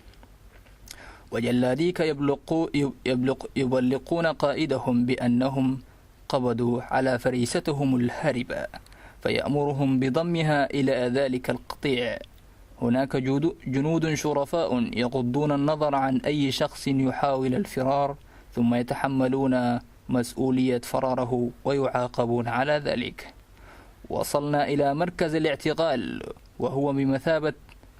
وجلاديك يبلقو-، يب-، يبلق-، يبلقون قائدهم بأنهم قبضوا على فريستهم الهاربة، فيأمرهم بضمها إلى ذلك القطيع. هناك جدو-، جنود شرفاء يغضون النظر عن أي شخص يحاول الفرار، ثم يتحملون مسؤولية فراره ويعاقبون على ذلك. وصلنا إلى مركز الاعتقال، وهو بمثابة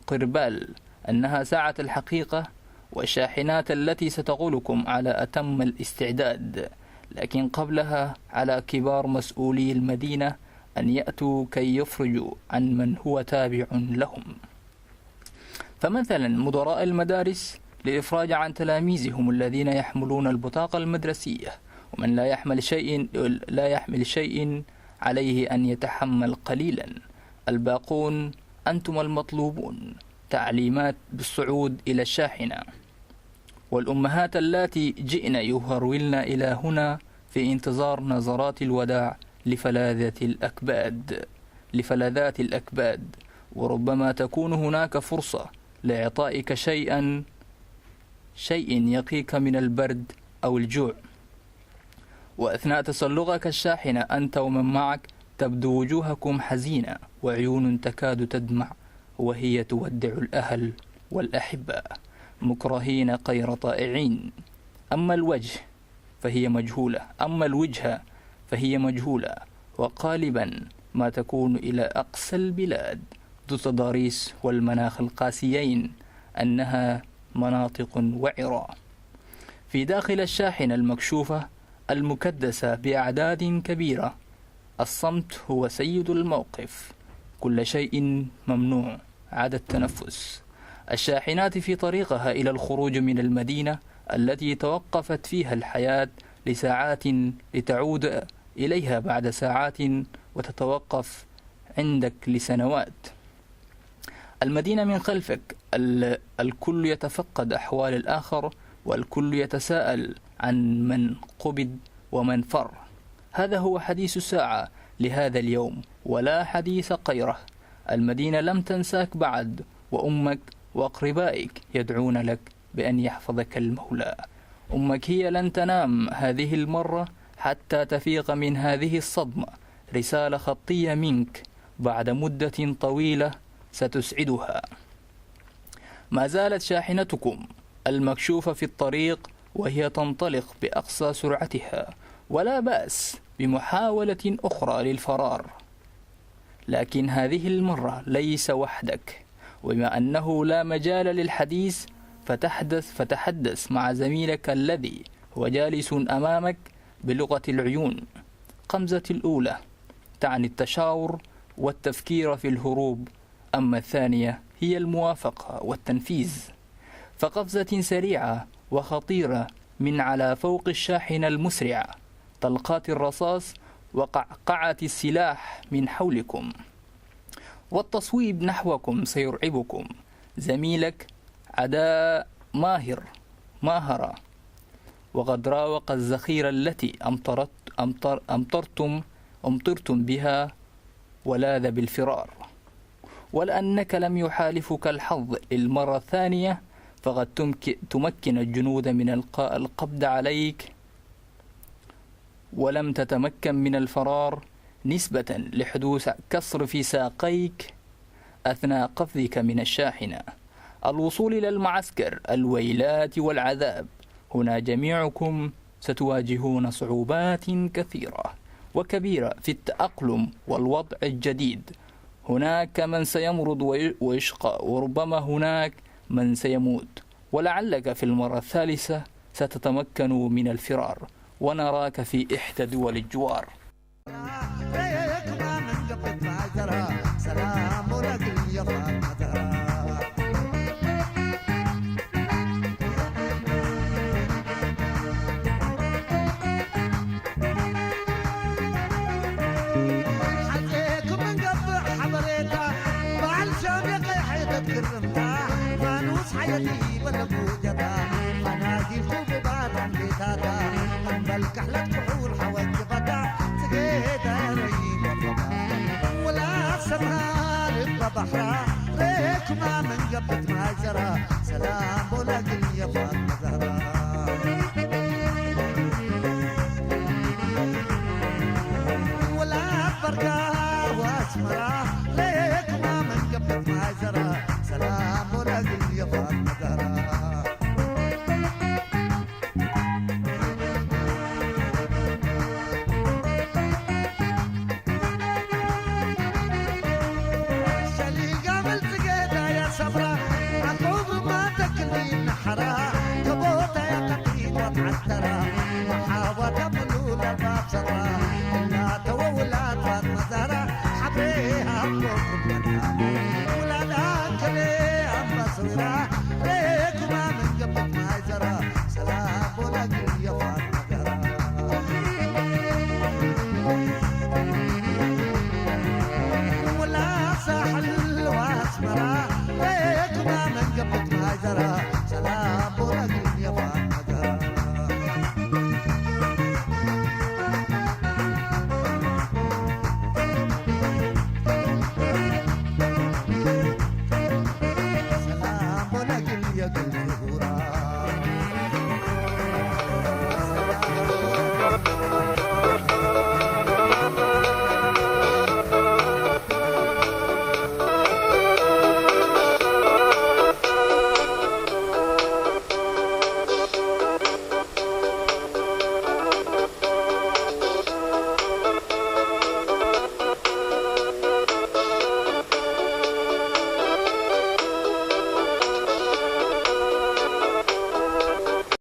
قربال، أنها ساعة الحقيقة، والشاحنات التي ستقولكم على أتم الاستعداد، لكن قبلها على كبار مسؤولي المدينة أن يأتوا كي يفرجوا عن من هو تابع لهم. فمثلا مدراء المدارس للإفراج عن تلاميذهم الذين يحملون البطاقة المدرسية، ومن لا يحمل شيء، لا يحمل شيء عليه أن يتحمل قليلا. الباقون أنتم المطلوبون. تعليمات بالصعود إلى الشاحنة. والأمهات اللاتي جئن يهرولن إلى هنا في انتظار نظرات الوداع لفلاذة الأكباد، لفلذات الأكباد، وربما تكون هناك فرصة لإعطائك شيئا، شيء يقيك من البرد أو الجوع. وأثناء تسلقك الشاحنة أنت ومن معك تبدو وجوهكم حزينة وعيون تكاد تدمع، وهي تودع الأهل والأحبة مكرهين غير طائعين. أما الوجه فهي مجهولة، أما الوجهة فهي مجهولة، وغالبا ما تكون إلى أقصى البلاد ذو التضاريس والمناخ القاسيين، أنها مناطق وعرة. في داخل الشاحنة المكشوفة المكدسة بأعداد كبيرة، الصمت هو سيد الموقف، كل شيء ممنوع عدا التنفس. الشاحنات في طريقها إلى الخروج من المدينة التي توقفت فيها الحياة لساعات لتعود إليها بعد ساعات وتتوقف عندك لسنوات. المدينة من خلفك ال-، الكل يتفقد أحوال الآخر، والكل يتساءل عن من قبض ومن فر. هذا هو حديث الساعة لهذا اليوم، ولا حديث غيره. المدينة لم تنساك بعد، وأمك وأقربائك يدعون لك بأن يحفظك المولى. أمك هي لن تنام هذه المرة حتى تفيق من هذه الصدمة. رسالة خطية منك بعد مدة طويلة ستسعدها. ما زالت شاحنتكم المكشوفة في الطريق وهي تنطلق بأقصى سرعتها، ولا بأس بمحاولة أخرى للفرار، لكن هذه المرة ليس وحدك. وبما أنه لا مجال للحديث، فتحدث، فتحدث مع زميلك الذي هو جالس أمامك بلغة العيون. قمزة الأولى تعني التشاور والتفكير في الهروب، أما الثانية هي الموافقة والتنفيذ. فقفزة سريعة وخطيرة من على فوق الشاحنة المسرعة، طلقات الرصاص وقعقعة السلاح من حولكم، والتصويب نحوكم سيرعبكم. زميلك عدا ماهر، ماهرة، وقد راوق الذخيرة التي أمطرت، أمطر، أمطرتم، أمطرتم بها، ولاذ بالفرار. ولأنك لم يحالفك الحظ للمرة الثانية، فقد تمك-، تمكن الجنود من الق-، القبض عليك، ولم تتمكن من الفرار نسبة لحدوث كسر في ساقيك أثناء قفزك من الشاحنة. الوصول إلى المعسكر، الويلات والعذاب. هنا جميعكم ستواجهون صعوبات كثيرة وكبيرة في التأقلم والوضع الجديد. هناك من سيمرض وي-، ويشقى، وربما هناك من سيموت، ولعلك في المرة الثالثة ستتمكن من الفرار، ونراك في إحدى دول الجوار.